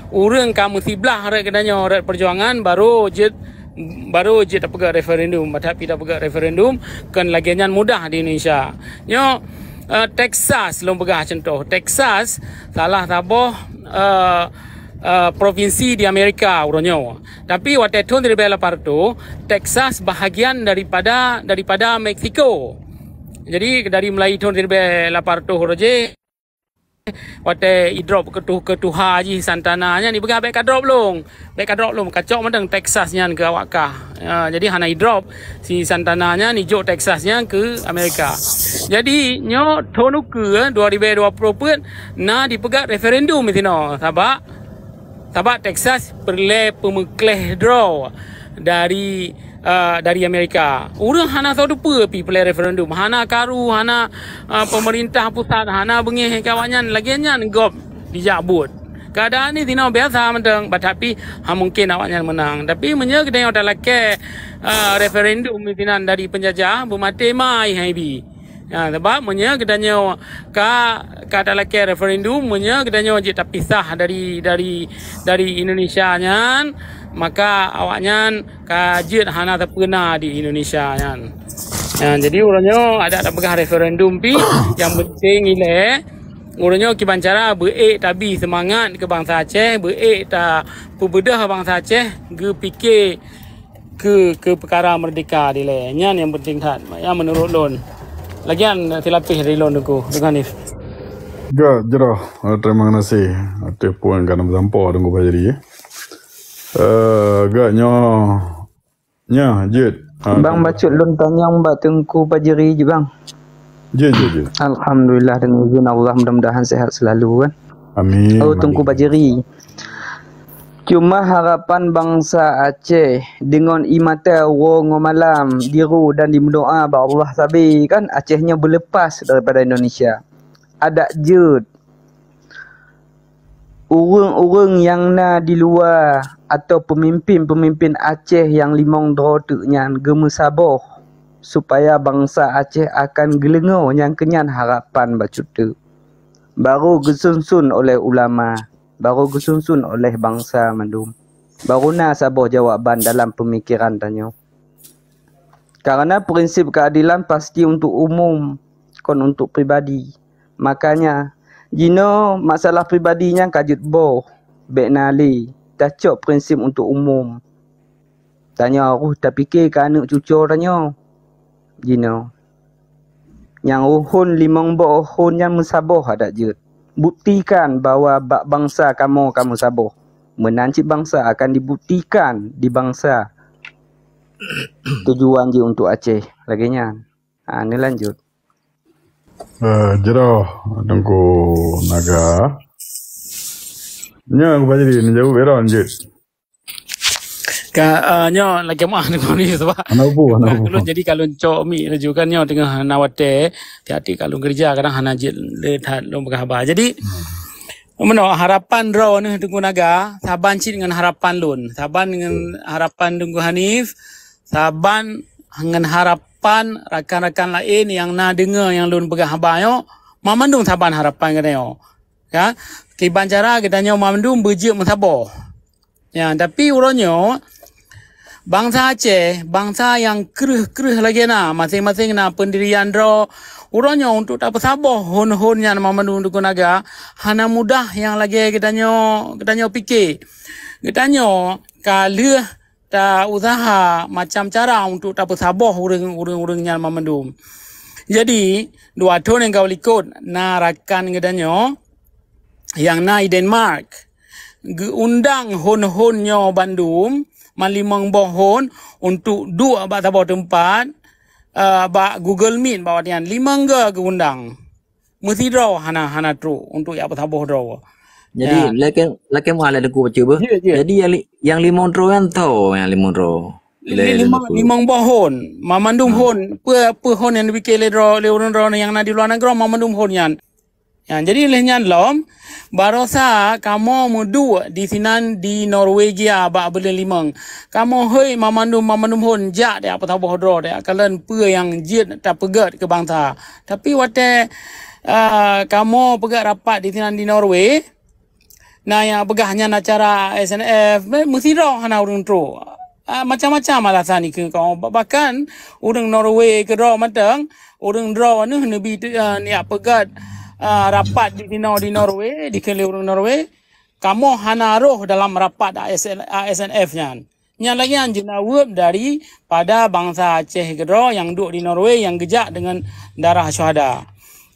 ureuëng ka meusiblah rot geutanyoe rot peujuangan baru jeuet, baru jeuet tapeugah referendum. Tapi tapeugah referendum kon lagée nyan mudah di Indonesia. Nyoe, eh, Texas lôn peugah contoh. Texas salah saboh, eh, eh, provinsi di Amerika uroe nyoe. Tapi watée thon seribu lapan ratus, Texas bahagian daripada, daripada Meksiko. Jadi dari mulai thon seribu lapan ratus uroe jih, watée idrop keu tu-, keu tuha jih Santana nyan, ipeugah bék ka drop lom. Bék ka drop lom, kacok mantong Texas nyan keu awak kah. Ya, jadi hana idrop si Santana nyan, ijok Texas nyan keu Amerika. Jadi nyoe thon ukeue dua ribu dua puluh peuet na dipeugah referendum di sinoe sabab, sabab Texas peureulée peumeukleh droe dari, ah, dari Amerika. Ureuëng hana soe teupeue pih peureulée referendum, hana karu, hana, ah, pemerintah pusat, hana beungéh keu awaknyan, lagée nyan gob dijak buet. Keuadaan di sinoe biasa mantong, tapi ha mungken awaknyan meunang. Tapi meunyoe geutanyoe talakée, ah, referendum di sinan dari penjajah, beumaté mai hai bi. Ya, sebab meunyoe geutanyoe ka, ka talakée referendum, meunyoe geutanyoe jeuet tapisah dari, dari, dari Indonesia nyan, maka awaknyan ka jeuet hana sapeue na di Indonesia nyan. Ya, jadi uroe nyoe adak tapeugah referendum pih, nyang penting ilée uroe nyoe kiban cara beuék tabi seumangat keu bansa Aceh, beuék tapeubeudôh bansa Aceh geupike keu, keu peukara meurdeka dilée. Nyan nyang penting that, nyang meunurot lôn. Lagian silapeh dari lôn Teungku, Teungku Hanif. Gak jroh, eh, terima kasih. Ateueh puan ka na meusampoe Teungku Fajri, eh. Eh, gak nyoe, nyoe jeuet. Ah, Bang, bacut lôn tanyong bak Teungku Fajri jih, Bang. Jeuet, jeuet, jeuet. Alhamdulillah, dengan izin Allah, mudah-mudahan sehat selalu, kan. Amin. Oh, Teungku Fajri. Cuma harapan bansa Aceh deungon ie mata uroe ngon malam, jiru dan jimeudoa bak Allah sabe, kan, Aceh nyoe beulepas daripada Indonesia. Adak jeuet ureuëng-ureuëng nyang na di luwa atau peumimpén-peumimpén Aceh nyang limong droe teuk nyan geumeusaboh supaya bansa Aceh akan geuleungoe, nyang keunyan harapan bacut teuk. Barô geusunsun oleh ulama, barô geusunsun oleh bansa mandum. Barô na saboh jawaban dalam peumikéran tanyoe. Karena prinsip keadilan pasti untuk umum, kon untuk pribadi. Makanya, jinoe masalah pribadi nyan ka jeuet boh, bék na lé, tacok prinsip untuk umum. Tanyoe harôh tapike keu aneuëk cucoe tanyoe. Jinoe. Nyang ruhon limong boh ruhon nyan meusaboh adak jeuet. Buktikan bahwa bak bansa kamoe ka meusaboh. Meunan cit bansa akan dibuktikan di bansa tujuan jih untuk Aceh. Lagée nyan. Ha, neulanjut. Eh, jroh, Teungku Naga. Nyoe Teungku Fajri, neujaweueb Iron jeuet. Ka, eh, nyoe lagée meuah Teungku ni sebab hana ubu, hana ubu. Ulôn jadi ka lôn cok mik laju kan nyoe teungoh na watée, tiap-tiap ka lôn keureuja kadang hana jeuet le that lôn peugah haba. Jadi, hmm. Meunoe harapan droeneuh Teungku Naga, saban cit ngon harapan lôn. Saban ngon harapan Teungku Hanif, saban ngon harapan rakan-rakan laén nyang na deungoe nyang lôn peugah haba nyoe, mamandum saban harapan geutanyoe. Ya, kiban cara geutanyoe mandum beujeuet meusaboh. Ya, tapi uroe nyoe, bansa Aceh, bansa nyang kreueh-kreueh lagée na, maséng-maséng na peundirian droe. Uroe nyoe untuk tapeusaboh hon-hon nyan mandum Teungku Naga, hana mudah nyang lagée geutanyoe, geutanyoe pike. Geutanyoe ka lheueh ta-usaha macam cara untuk tapeusaboh ureuëng-ureuëng nyan mandum. Jadi, dua thon nyang ka likot na rakan geutanyoe nyang na i Denmark geuundang hon-hon nyoe bandum, man limong boh hon, untuk duek bak saboh teumpat, uh, bak Google Meet bak watée nyan. Limong go geuundang. Meusidroe hana, hana trok untuk jak peusaboh droe. Jadi, ya, lakée, lakée meuah lé Teungku baca beuh. Ya, ya. Jadi, yang li-, yang limong droe kan tho, yang limong droe. Li-, limong, limong boh hon. Mamandum hon. Peue, peue hon nyang dipike lé droe, lé ureuëng droe nyang na di luwa nanggroe, mamandum hon nyan. Ya, jadi lheueh nyan lom, barosa kamoe meuduek di sinan di Norwegia bak buleuen limong. Kamoe hôi mamandum-mamandum hon jak dek peusaboh droe dek kalon peue nyang jeuet tapeugét keu bansa. Tapi watée, ah, kamoe peugét rapat di sinan di Norway, na nyang peugah nyan acara S N F, meusidroe hana ureuëng trok. Ah, macam-macam alasan dikeue kamoe. Bahkan ureuëng Norway keudroe mantong, ureuëng droeneuh neubi, ah, neujak peugét, ah, rapat di sinoe di Norway, dikeue lé ureuëng Norway. Kamoe hana roh dalam rapat A S N, A S N F nyan. Nyan lagée nyan jeunaweueb daripada bansa Aceh keudroe nyang duek di Norway nyang geujak deungon darah syuhada.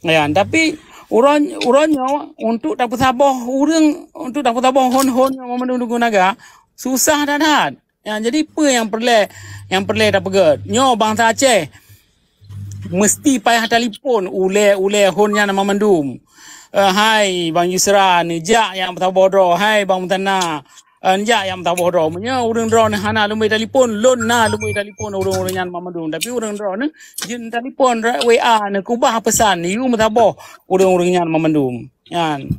Ya, tapi uroe, uroe nyoe untuk tapeusaboh ureuëng, untuk tapeusaboh hon-hon nyang mandum Teungku Naga, susah that-that. Ya, jadi peue nyang peureulée, nyang peureulée tapeugét? Nyoe bansa Aceh meusti payah talipon ulée-ulée hon nyan mandum. Eh, hai Bang Yusra, neujak nyang peusaboh droe. Hai Bang Mutana, eh, neujak nyang peusaboh droe. Meunyoe ureuëng droeneuh hana leumboi talipon, lôn na leumboi talipon ureuëng-ureuëng nyan mandum. Tapi ureuëng droeneuh jeuet talipon, W A, neukubah peusan, yue meusaboh ureuëng-ureuëng nyan mandum. Nyan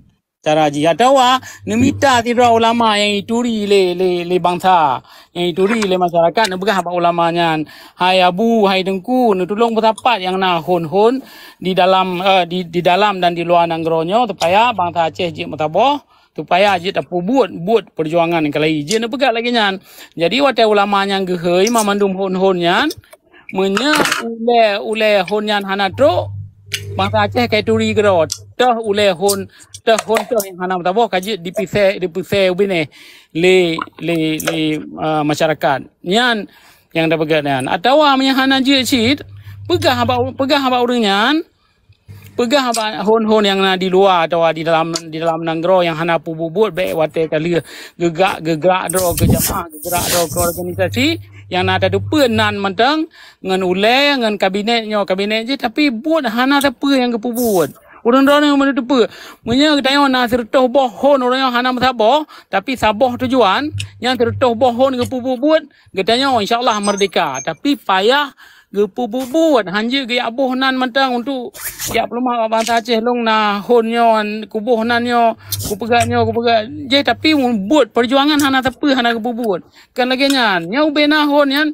cara jih. Atawa neumita sidroe ulama nyang ituri lé, lé, lé bansa, nyang ituri lé masyarakat, neupeugah bak ulama nyan, "Hai Abu, hai Teungku, neutulông peusapat nyang na hon-hon di dalam, eh, di, di dalam dan di luwa nanggroe nyoe, supaya bansa Aceh jeuet meusaboh, supaya jeuet tapeubuet buet peujuangan keuhai." Jeuet neupeugah lagée nyan. Jadi, watée ulama nyan geuhôi mamandum hon-hon nyan, meunyoe ulée, ulée hon nyan hana trok, bansa Aceh ka ituri keudroe. Toh ulée hon, toh hon toh nyang hana meusaboh ka jeuet dipisée, dipisée u binéh lé, lé, lé, ah, masyarakat. Nyan nyang tapeugét nyan. Atawa meunyoe hana jeuet cit, peugah bak, peugah bak ureuëng nyan, peugah bak hon-hon nyang na di luwa atawa di dalam, di dalam nanggroe nyang hana peubuet-buet, bék watée ka lheueh geugrak, geugrak droe keu jamaah, geugrak droe keu organisasi nyang na tateupeue nan mantong ngon ulée, ngon kabinet nyoe, kabinet jih, tapi buet hana sapeue nyang geupeubuet. Ureuëng droeneuh meunyoe teupeue, meunyoe geutanyoe na sireutôh boh hon ureuëng nyoe hana meusaboh, tapi saboh tujuan, nyang sireutôh boh hon geupeubuet-buet, geutanyoe insya Allah meurdeka. Tapi payah geupeubuet-buet, hanjeuet geujak boh nan mantong untuk jak peuleumah bak bansa Aceh lôn na hon nyoe, kuboh nan nyoe, kupeugah nyoe, kupeugah jih, tapi buet peujuangan hana sapeue, hana geupeubuet. Kan lagée nyan, nyoe ubé na hon nyan,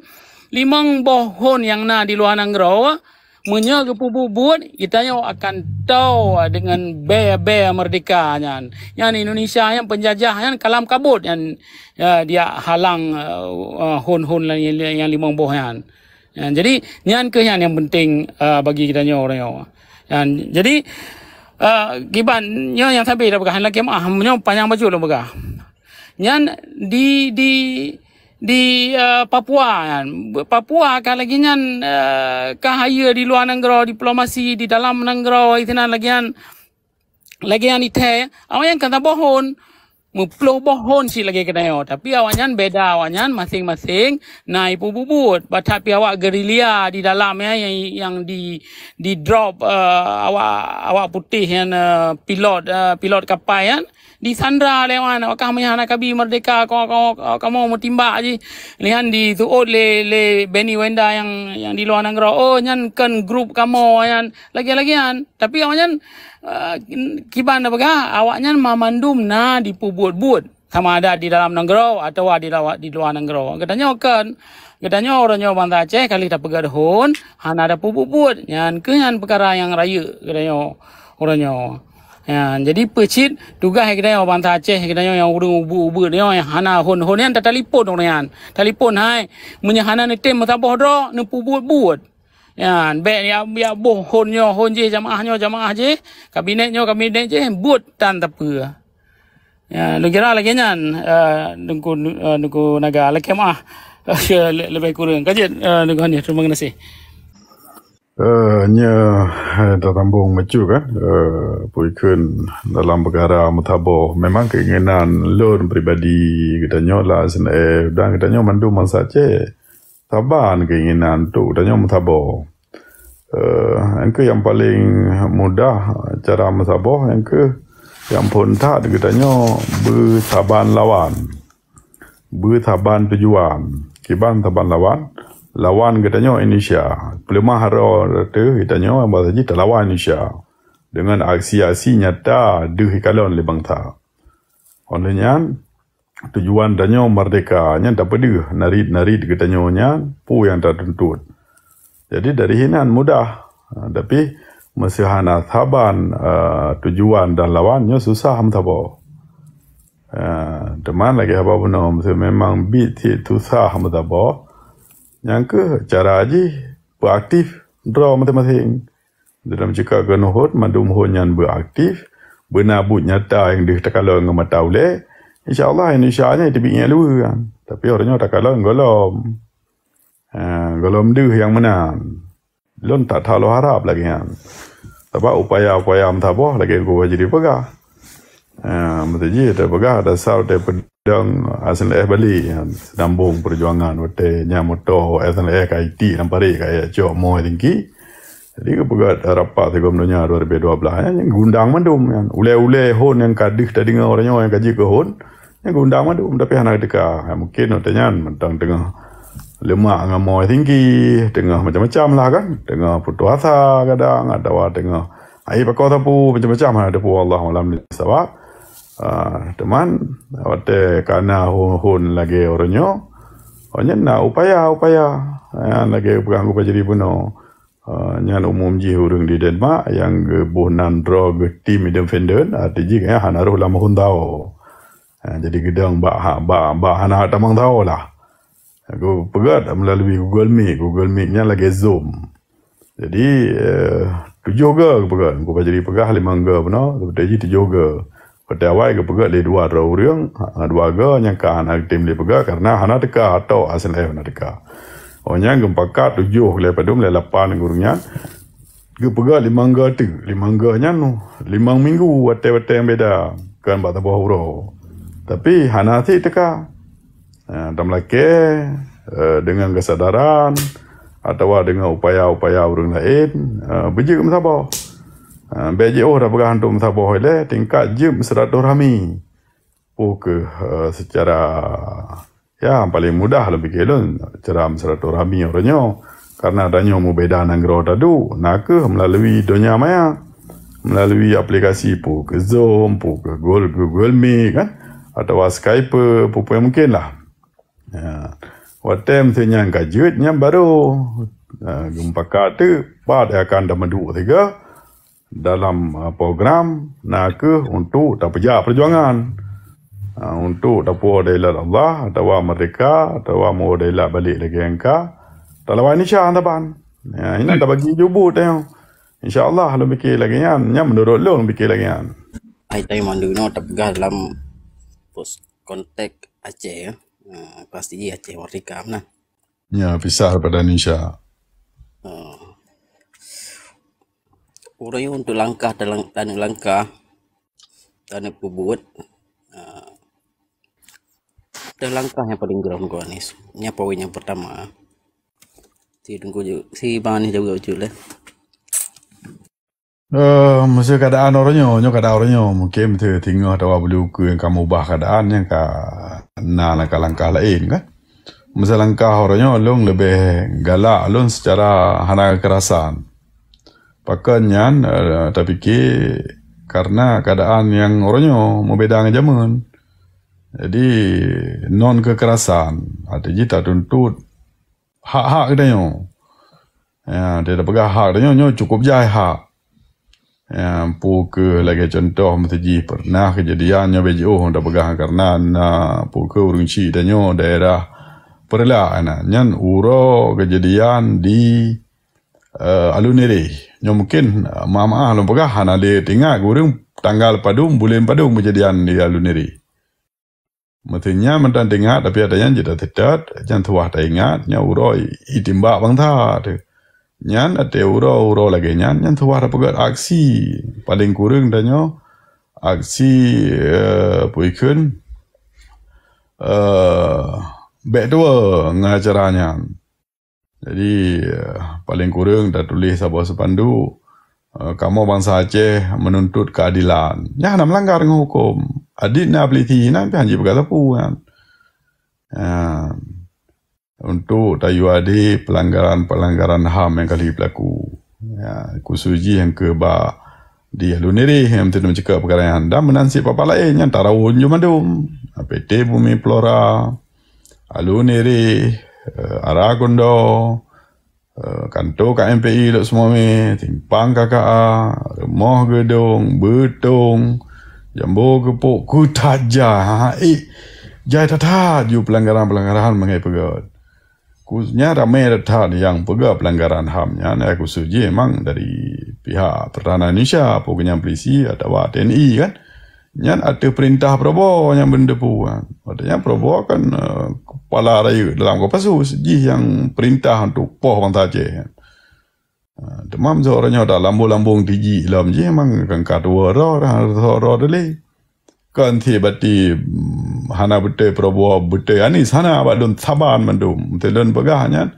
limong boh hon nyang na di luwa nanggroe, meunyoe geupeubuet-buet, geutanyoe akan toe deungon bée-bée meurdeka nyan. Nyan Indonesia nyan peunjajah nyan kalam kabot nyan, ya, dia halang, eh, eh, hon-hon nyang limong boh nyan. Ya, jadi, nyan kheueh nyan nyang penting, eh, bagi geutanyoe uroe nyoe. Ya, jadi, eh, kiban nyoe nyang sabe tapeugah, lakée meuah, nyoe panyang bacut lôn peugah. Nyan di, di, di, eh, Papua nyan. Papua ka lagée nyan, eh, ka hayeue di luwa nanggroe, diplomasi di dalam nanggroe, di sinan lagée nyan. Lagée nyang di thée, awaknyan ka saboh hon, meuploh boh hon cit lagée keunoe. Tapi awaknyan beda, awaknyan maséng-maséng na ipeububuet. Bah that pih awak gerilya di dalam, ya, nyang, nyang di, di drop, eh, awak, awak putéh nyan, eh, pilot, eh, pilot kapai nyan, disandra lé awaknyan. Awak kah meunyo hana kabi meurdeka, ka, ka, ka, kamoe meutimbak jih. Lé nyan diseuôt lé, lé Benny Wenda nyang, nyang di luwa nanggroe. Oh, nyan kon grup kamoe nyan. Lagée-lagée nyan. Tapi awaknyan, eh, kiban tapeugah, awaknyan mamandum na dipeubuet-buet, sama ada di dalam nanggroe atawa di lawa-, di luwa nanggroe. Geutanyoe kon, geutanyoe uroe nyoe bansa Aceh ka lheueh tapeugét hon, hana tapeubuet-buet. Nyan kheueh nyan peukara nyang rayeuk geutanyoe uroe nyoe. Ya, jadi peucit tugaih geutanyoe bansa Aceh geutanyoe nyang ureuëng ubeut-ubeut nyoe nyang hana hon-hon nyan tatelepon ureuëng nyan. Telepon hai, meunyoe hana neutem meusaboh droe, neupubuet-buet. Ya, bék ya, ya boh hon nyoe hon jih, jamaah nyoe jamaah jih, kabinet nyoe kabinet jih, buet tan teupeu. Ya, lôn kira lagée nyan, eh, Teungku, eh, Teungku Naga, lakée meuah. Lebih kurang. Ka jeuet, eh, Teungku Hanif, terima kasih. Eh, nya, eh, tatambong bacut kan. Eh, peue kheun dalam peukara meusaboh. Memang keinginan lôn pribadi geutanyoe lah S N F dan geutanyoe mandum bansa Aceh. Saban keinginan untuk geutanyoe meusaboh. Eh, nyang keuh nyang paleng mudah cara meusaboh, nyang keuh nyang phon that geutanyoe beusaban lawan. Beusaban tujuan. Kiban saban lawan, lawan geutanyoe Indonesia. Peuleumah droe teuh geutanyoe bahasa jih talawan Indonesia. Dengan aksi-aksi nyata deuh ikalon lé bansa. Oleh nyan, tujuan tanyoe merdeka nyan tapeudeuh narit-narit geutanyoe nyan peue nyang tatuntut. Jadi dari hinan mudah. Ha, tapi meuseuhana saban, eh, tujuan dan lawan nyoe susah meusaboh. Eh, teuma lagée haba bunoe, meuseu memang bit cit susah meusaboh, nyang keuh cara jih peuaktif droe maséng-maséng. Dalam ceuka keunohot mandum hon nyan beuaktif, beuna buet nyata nyang deuh takalon ngon mata ulée, insya Allah Indonesia nyan teubiet nyang luweue. Tapi uroe nyoe takalon gohlom. Ha, gohlom deuh nyang meunan. Lôn that that lôn harab lagée nyan. Sabab upaya-upaya meusaboh lagée geuba jadi peugah. Ha, meuteujih teupeugah dasar teupeudong S N F balek nyan, seudambong peujuangan watée nyan moto S N F ka iti lam parit ka yak cok moe tinggi. Jadi geupeugah rapat sigom donya dua ribu dua belas nyan gundang mandum nyan. Ulée-ulée hon nyang ka deuh tadeungoe uroe nyoe nyang ka jeuet keu hon, nyang geuundang mandum tapi hana teuka. Ya, mungkin watée nyan mantong teungoh leumah ngon moe tinggi, teungoh macam-macam lah kan, teungoh putus asa kadang atawa teungoh ai pakoe sapeue macam-macam hana teupeue Allah malam ni. Sabab ah, teuma watée kana hon-hon lagée uroe nyoe, oh nyan na upaya-upaya. Ya, lagée peugah geuba jadi bunoe. Ah, nyan umum jih ureuëng di Denmark nyang geuboh nan droe geutim independen, arti jih nyan hana rhoh lam hon tao. Ha, jadi geudong bak ha-, bak, bak hana tamong tao lah. Geupeugét melalui Google Meet. Google Meet nyan lagée Zoom. Jadi, eh, tujoh go geupeugét. Geuba jadi peugah limong go bunoe, seperti jih tujoh go. Watée awai geupeugét lé dua droe ureuëng, ha, dua go nyang ka hana geutem lé peugét karena hana teuka atau S N F hana teuka. Oh nyan geupakat tujoh lé padum lé lapan ureuëng nyan. Geupeugét limong go teuk. Limong go nyan limong minggu watée-watée nyang beda. Kon bak saboh uroe. Tapi hana cit teuka. Ha, dan meulakée, eh, dengan kesadaran atawa dengan upaya-upaya ureuëng laén, eh, beujeuet meusaboh. Ha, bék jiôh tapeugah untuk meusaboh ilée tingkat jeuet silaturahmi. Peue keuh, eh, secara, ya, paling mudah lom pike lôn, cara silaturahmi uroe nyoe. Karena tanyoe mubeda nanggroe taduek, na keuh melalui donya maya. Melalui aplikasi peue keuh Zoom, peue keuh Google, Google Meet kan, atawa Skype, peue-peue nyang mungkin lah. Ya. Watée meuseu nyan ka jeuet, nyan baru, ah, geupakat teuk pat akan tameuduek sigoe dalam, ah, program na keuh untuk tapeujak peujuangan. Ah, untuk tapuwoe dailat Allah, atawa merdeka, atawa muwoe dailat balek lagée nyang ka talawan Indonesia saban. Ya, inan tabagi jubut tanyoe. Insya Allah lôn pike lagée nyan, nyan meunurot lôn pike lagée nyan. Hai tanyoe mandum nyoe tapeugah dalam pos kontak Aceh ya. Ha, pasti jih Aceh merdeka meunan. Ya, pisah daripada Indonesia. Ha. Uroe nyoe untuk langkah dan lang-, dan langkah dan peubuet, ha, dan langkah nyang paling jroh meugoe ni. Nyan poin nyang pertama. Si Teungku ju-, si Bang Anis jaweueb bacut lé. Eh, meuseu keadaan uroe nyoe, nyoe keadaan uroe nyoe, mungkin meuseu singoh atawa bulu ukeue nyang ka meubah keadaan nyang ka na langkah-langkah laén kan. Meuseu langkah uroe nyoe lôn leubeh galak lôn seucara hana kekerasan. Pakon nyan, eh, tapike karena keadaan nyang uroe nyoe meubeda ngon jameun. Jadi, non kekerasan, arti jih tatuntut hak-hak geutanyoe. Ya, dia peugah hak geutanyoe nyoe cukup jai hak. Ya, peu kheueh lagée cuntoh meuteujih pernah keujadian nyoe bék jiôh tapeugah karna na peu kheueh ureuëng chik tanyoe daerah Peureulak na. Nyan uroe keujadian di, eh, Alun Nireh. Nyoe mungkin, eh, maaf-maaf lôn peugah hana lé teuingat ureuëng tanggal padum, buleuen padum keujadian di Alun Nireh. Meuteunyan mantong teuingat, tapi ata nyan jeuet taseutôt, nyan tuwah taingat, nyan uroe itimbak bansa teuh. Nyan até uroe-uroe lagée nyan, nyan tuwah tapeugét aksi. Paleng kureueng tanyoe aksi, eh, peue ikheun, eh, bék tuwoe ngon acara nyan. Jadi, eh, paleng kureueng tatuléh saboh spanduk, eh, "Kamoe bansa Aceh menuntut keadilan." Nyan hana meulanggar ngon huköm. Adik na polisi inan pih hana jipeugah sapeue nyan. Ya. Untuk tayue ade pelanggaran-pelanggaran HAM nyang ka lheueh jipeulaku. Ya, khusos jih nyang keu bak di Alun Nireh nyang meuteumé meuceukeuk peukara nyan. Dan meunan cit papa laén nyang tarawon ju mandum. P T Bumi Flora, Alun Nireh, eh, Ara Kundo, eh, kanto K M P I Lhokseumawe, simpang K K A, rumoh Geudong, Beutong, Jambo Geupok, keu that jai, ha, eh, jai that-that ju pelanggaran-pelanggaran mangat peugét. Khususnya ramé that-that nyang peugét pelanggaran HAM nyan, eh, khusos jih memang dari pihak pertahanan Indonesia, peue keu nyan polisi atawa T N I kan. Nyan ateueh peurintah Prabowo nyang beuneuteupeu kan. Watée nyan Prabowo kan, eh, kepala rayeuk dalam Kopassus, jih nyang peurintah untuk poh bansa Aceh. Eh, teuma meuseu uroe nyoe dak lambong-lambong tiji lom jih memang kan ka tuwoe droe, droe, droe teuh lé. Kon si bati, mm, hana beutôi Prabowo, beutôi Anies, hana bak lôn saban mandum. Meuteulon peugah nyan,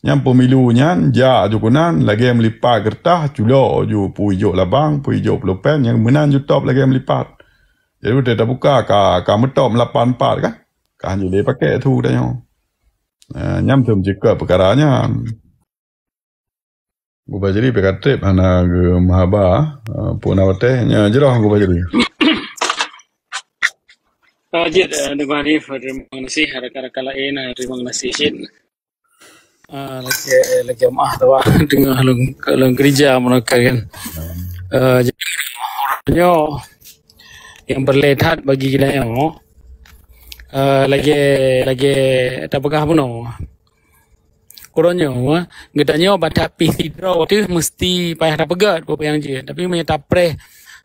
Nyang pemilu nyan jak ju keunan lagée meulipat keureutah, culok ju peue ijok labang, peue ijok pulpen nyang meunan ju top lagée meulipat. Jadi watée tabuka ka, ka meutop meulapan pat kan? Ka hana lé pakai su tanyoe. Eh, nyan meuteumé jikeu peukara nyan. Gubajri pih ka treb hana geumeuhaba, eh, peue na watée nya jroh Gubajri. Ah, jeuet, eh, Teungku Hanif, terima kasih. Rakan-rakan laén, eh, terima kasih cit. Ah, lagée, lagée maah tu, ah, teungoh lôn, lôn keurija meunokot kan. Eh, jadi, nyoe nyang peureulée that bagi geutanyoe, eh, lagée, lagée tapeugah bunoe. Uroe nyoe, geutanyoe bak that pih sidroe teuh meusti payah tapeugét peue-peue nyang jeuet. Tapi meunyoe tapreh,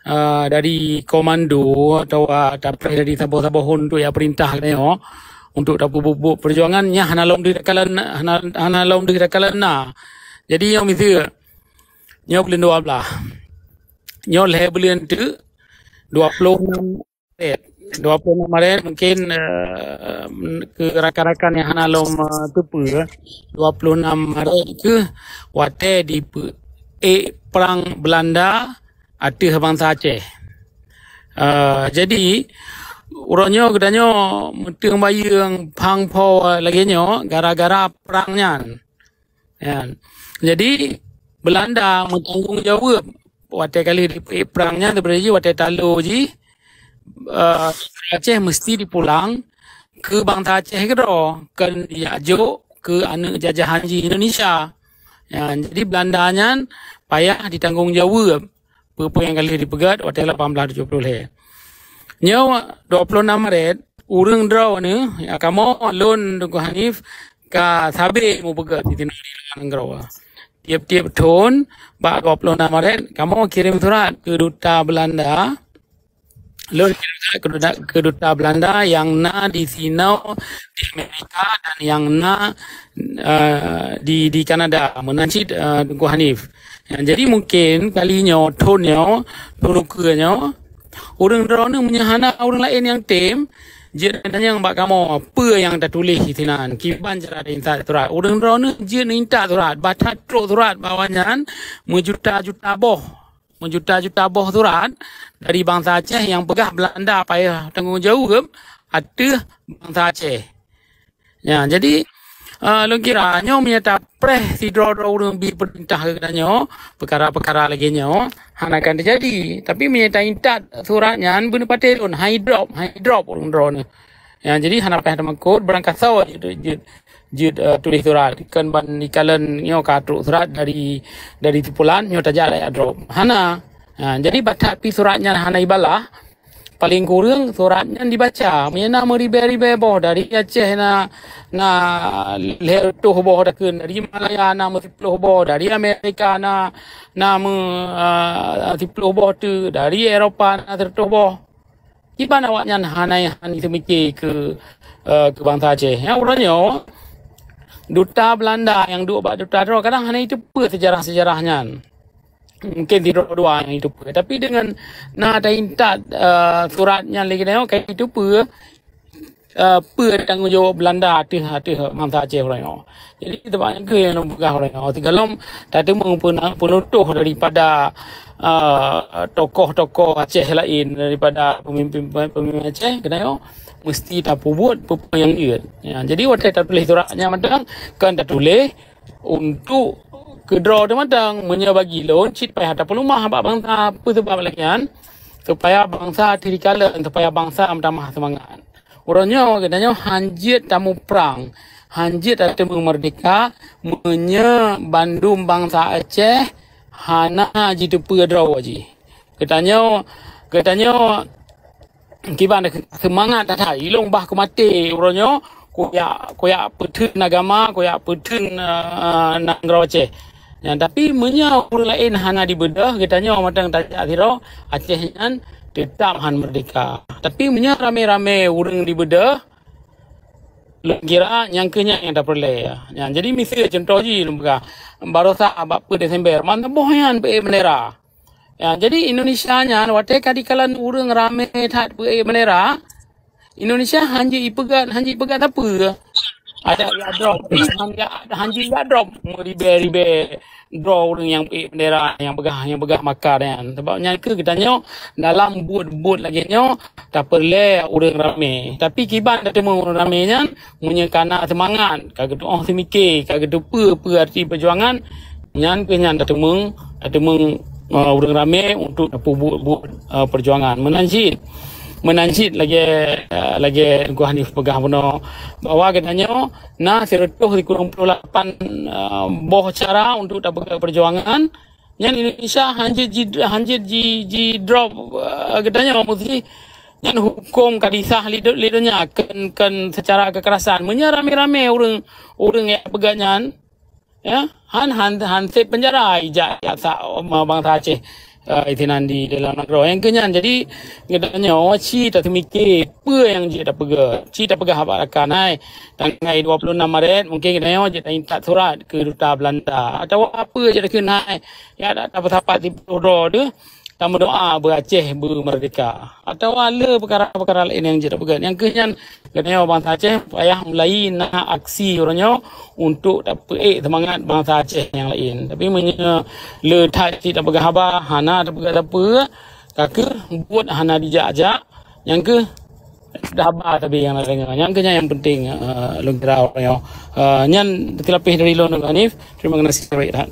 eh, dari komando atawa tapreh dari saboh-saboh hon untuk jak peurintah geutanyoe, untuk tapeubuet-buet peujuangan nyan hana lom deuh takalon, hana, hana lom deuh takalon na. Jadi nyoe miseue, nyoe buleuen dua blaih. Nyoe lhée buleuen teuk, dua puluh enam Maret. Dua puluh enam Maret mungkin, eh, keu rakan-rakan nyang hana lom, eh, teupeue, dua puluh enam Maret keuh watée dipeuék prang Beulanda ateueh bansa Aceh. Eh, jadi, uroe nyoe geutanyoe meuteung bayeue phang pho lagée nyoe gara-gara prang nyan. Nyan. Jadi, Beulanda meutanggong jaweueb watée ka lheueh dipeuék prang nyan, daripada jih watée talo jih, eh, Aceh meusti dipulang keu bansa Aceh keudroe, kon jak jok keu aneuëk jajahan jih Indonesia. Nyan, jadi Beulanda nyan payah ditanggong jaweueb peue-peue nyang ka lheueh dipeugét watée lapan blaih tujoh puluh lhée. Nyoe dua puluh enam Maret, ureuëng droeneuh, ya, kamoe lôn Teungku Hanif ka sabé mupeugét di sinoe di luwa nanggroe. Tieb-tieb thon bak dua puluh enam Maret, kamoe kirém surat keu duta Beulanda. Lôn kirém surat keu duta, keu duta Beulanda nyang na di sinoe di Amerika dan nyang na, eh, di, di Kanada. Meunan cit, eh, Teungku Hanif. Ya, jadi mungkin kali nyoe, thon nyoe, thon ukeue nyoe, ureuëng droeneuh meunyoe hana ureuëng laén nyang tem, jeuet neutanyong bak kamoe, peue nyang tatuléh disinan, kiban cara taintat surat. Ureuëng droeneuh jeuet neuintat surat, bak that trok surat bak awaknyan meujuta-juta boh. Meujuta-juta boh surat dari bansa Aceh nyang peugah Beulanda payah tanggong jaweueb ateueh bansa Aceh. Ya, jadi, eh, lôn kira nyoe meunyoe tapreh sidroe-droe ureuëng bi peurintah keu geutanyoe, peukara-peukara lagée nyoe hana akan teujadi. Tapi meunyoe taintat surat nyan beuneupatéh lôn, hai drop, hai drop ureuëng droeneuh. Ya, jadi hana payah teumakot, beurangkasoe jeuet, jeuet, jeuet, eh, tuléh surat. Kon ban dikalon nyoe ka trok surat dari, dari Sipulan, nyoe tajak lagée drop. Hana. Ha, jadi, pat that pih surat nyan hana ibalah, paléng kureueng surat nyan dibaca. Meunyoe na meuribèe-ribèe boh, dari Aceh na, na lhèe reutôh boh takheun, dari Malaya na meusiploh boh, dari Amerika na, na meu, ah, siploh boh teuk, dari Eropa na sireutôh boh. Kiban awaknyan hana, hana seumiké keu, eh, keu bansa Aceh. Nyang uroe nyoe, duta Beulanda nyang duek bak duta droe kadang hana jiteupeue seujarah-seujarah nyan. Mungken sidroe dua nyang jiteupeue. Tapi deungon na taintat, eh, surat nyan lé geutanyoe ka jiteupeue, eh, peue tanggong jaweueb Beulanda ateueh, ateueh bansa Aceh uroe nyoe. Jadi, teuma nyang keu nyang lôn peugah uroe nyoe, sigohlom tateumeung peuna-, peunutôh daripada, eh, tokoh-tokoh Aceh laén, daripada pemimpin-pemimpin Aceh, geutanyoe meusti tapeubuet peue-peue nyang jeuet. Ya, jadi watèe tatuléh surat nyan mantong, kon tatuléh untuk keudroe teuh mantong. Meunyoe bagi lôn, cit payah tapeuleumah bak bansa. Peue sabab lagèe nyan? Supaya bansa teuh jikalon, supaya bansa meutamah seumangat. Uroe nyoe geutanyoe han jeuet tamuprang, han jeuet tateumeung meurdéhka, meunyoe bandum bansa Aceh hana jiteupeue droe jih. Geutanyoe, geutanyoe kiban seumangat that hai, ilôn bah keu maté uroe nyoe, kujak, kujak peutheun agama, kujak peutheun, eh, nanggroe Aceh. Nyan, tapi meunyoe ureueng laén hana dibeudôh, geutanyoe mantong tajak sidroe, Aceh nyan teutap han meurdéhka. Tapi meunyoe ramé-ramé ureueng dibeudôh, lôn kira nyang keu nyan nyang tapeureulèe. Nyan, jadi miseue cuntoh jih lôn peugah, baroesa bak peuet Desember, mantong boh nyan peuék beundera. Ya, jadi Indonesia nyan watèe ka dikalon ureueng ramé that peuék beundera, Indonesia han jeuet ipeugah, han jeuet ipeugah sapeue. Adak jak drop, han jak, han jeuet jak drop meuribèe-ribèe droe ureueng nyang peuék beundera, nyang peugah, nyang peugah makar nyan. Sabab nyan keuh geutanyoe dalam buet-buet lagèe nyoe tapeureulèe ureueng ramé. Tapi kiban tateumeung ureueng ramé nyan, meunyoe ka na seumangat, ka geutu'oh seumiké, ka geuteupeue peue arti peujuangan, nyan keuh nyan tateumeung, tateumeung, eh, ureueng ramé untuk tapeubuet-buet, eh, peujuangan. Meunan cit, meunan cit lagèe, eh, lagèe Teungku Hanif peugah bunoe, bahwa geutanyoe na sireutôh sikureueng ploh lapan, eh, boh cara untuk tapeugah peujuangan. Nyan Indonesia han jeuet ji, han jeuet ji, ji drop, eh, geutanyoe meusti nyan hukôm ka disah lé do-, lé donya, kon, kon seucara kekerasan. Meunyoe ramé-ramé ureueng, ureueng jak peugah nyan, ya, han, han, han sép peunjara ijak, jak sa-, ma-, bansa Aceh, eh, sinan di dalam nanggroe. Nyang keu nyan, jadi, geutanyoe ci taseumiké peue nyang jeuet tapeugah. Ci tapeugah bak rakan, hai, tanggai dua puluh enam Maret, mungken geutanyoe jeuet taintat surat keu duta Beulanda. Atawa peue jeuet takheun, hai, ya, ta-, tapeusapat siploh droe teuh, tameudoa beu Aceh beumeurdéhka. Atawa le peukara-peukara laén nyang jeuet tapeugah. Nyang keu nyan, geutanyoe bansa Aceh payah mulai na aksi uroe nyoe untuk tapeuék seumangat bansa Aceh nyang laén. Tapi meunyoe le that cit tapeugah haba, hana tapeugah sapeue, ka keuh buet hana dijak-jak, nyang keuh sudah haba sabe nyang na deungoe. Nyang keuh nyan nyang penting, eh, lôn kira uroe nyoe. Eh, nyan teuleupeh dari lôn, Hanif. Terima kasih, baik, that.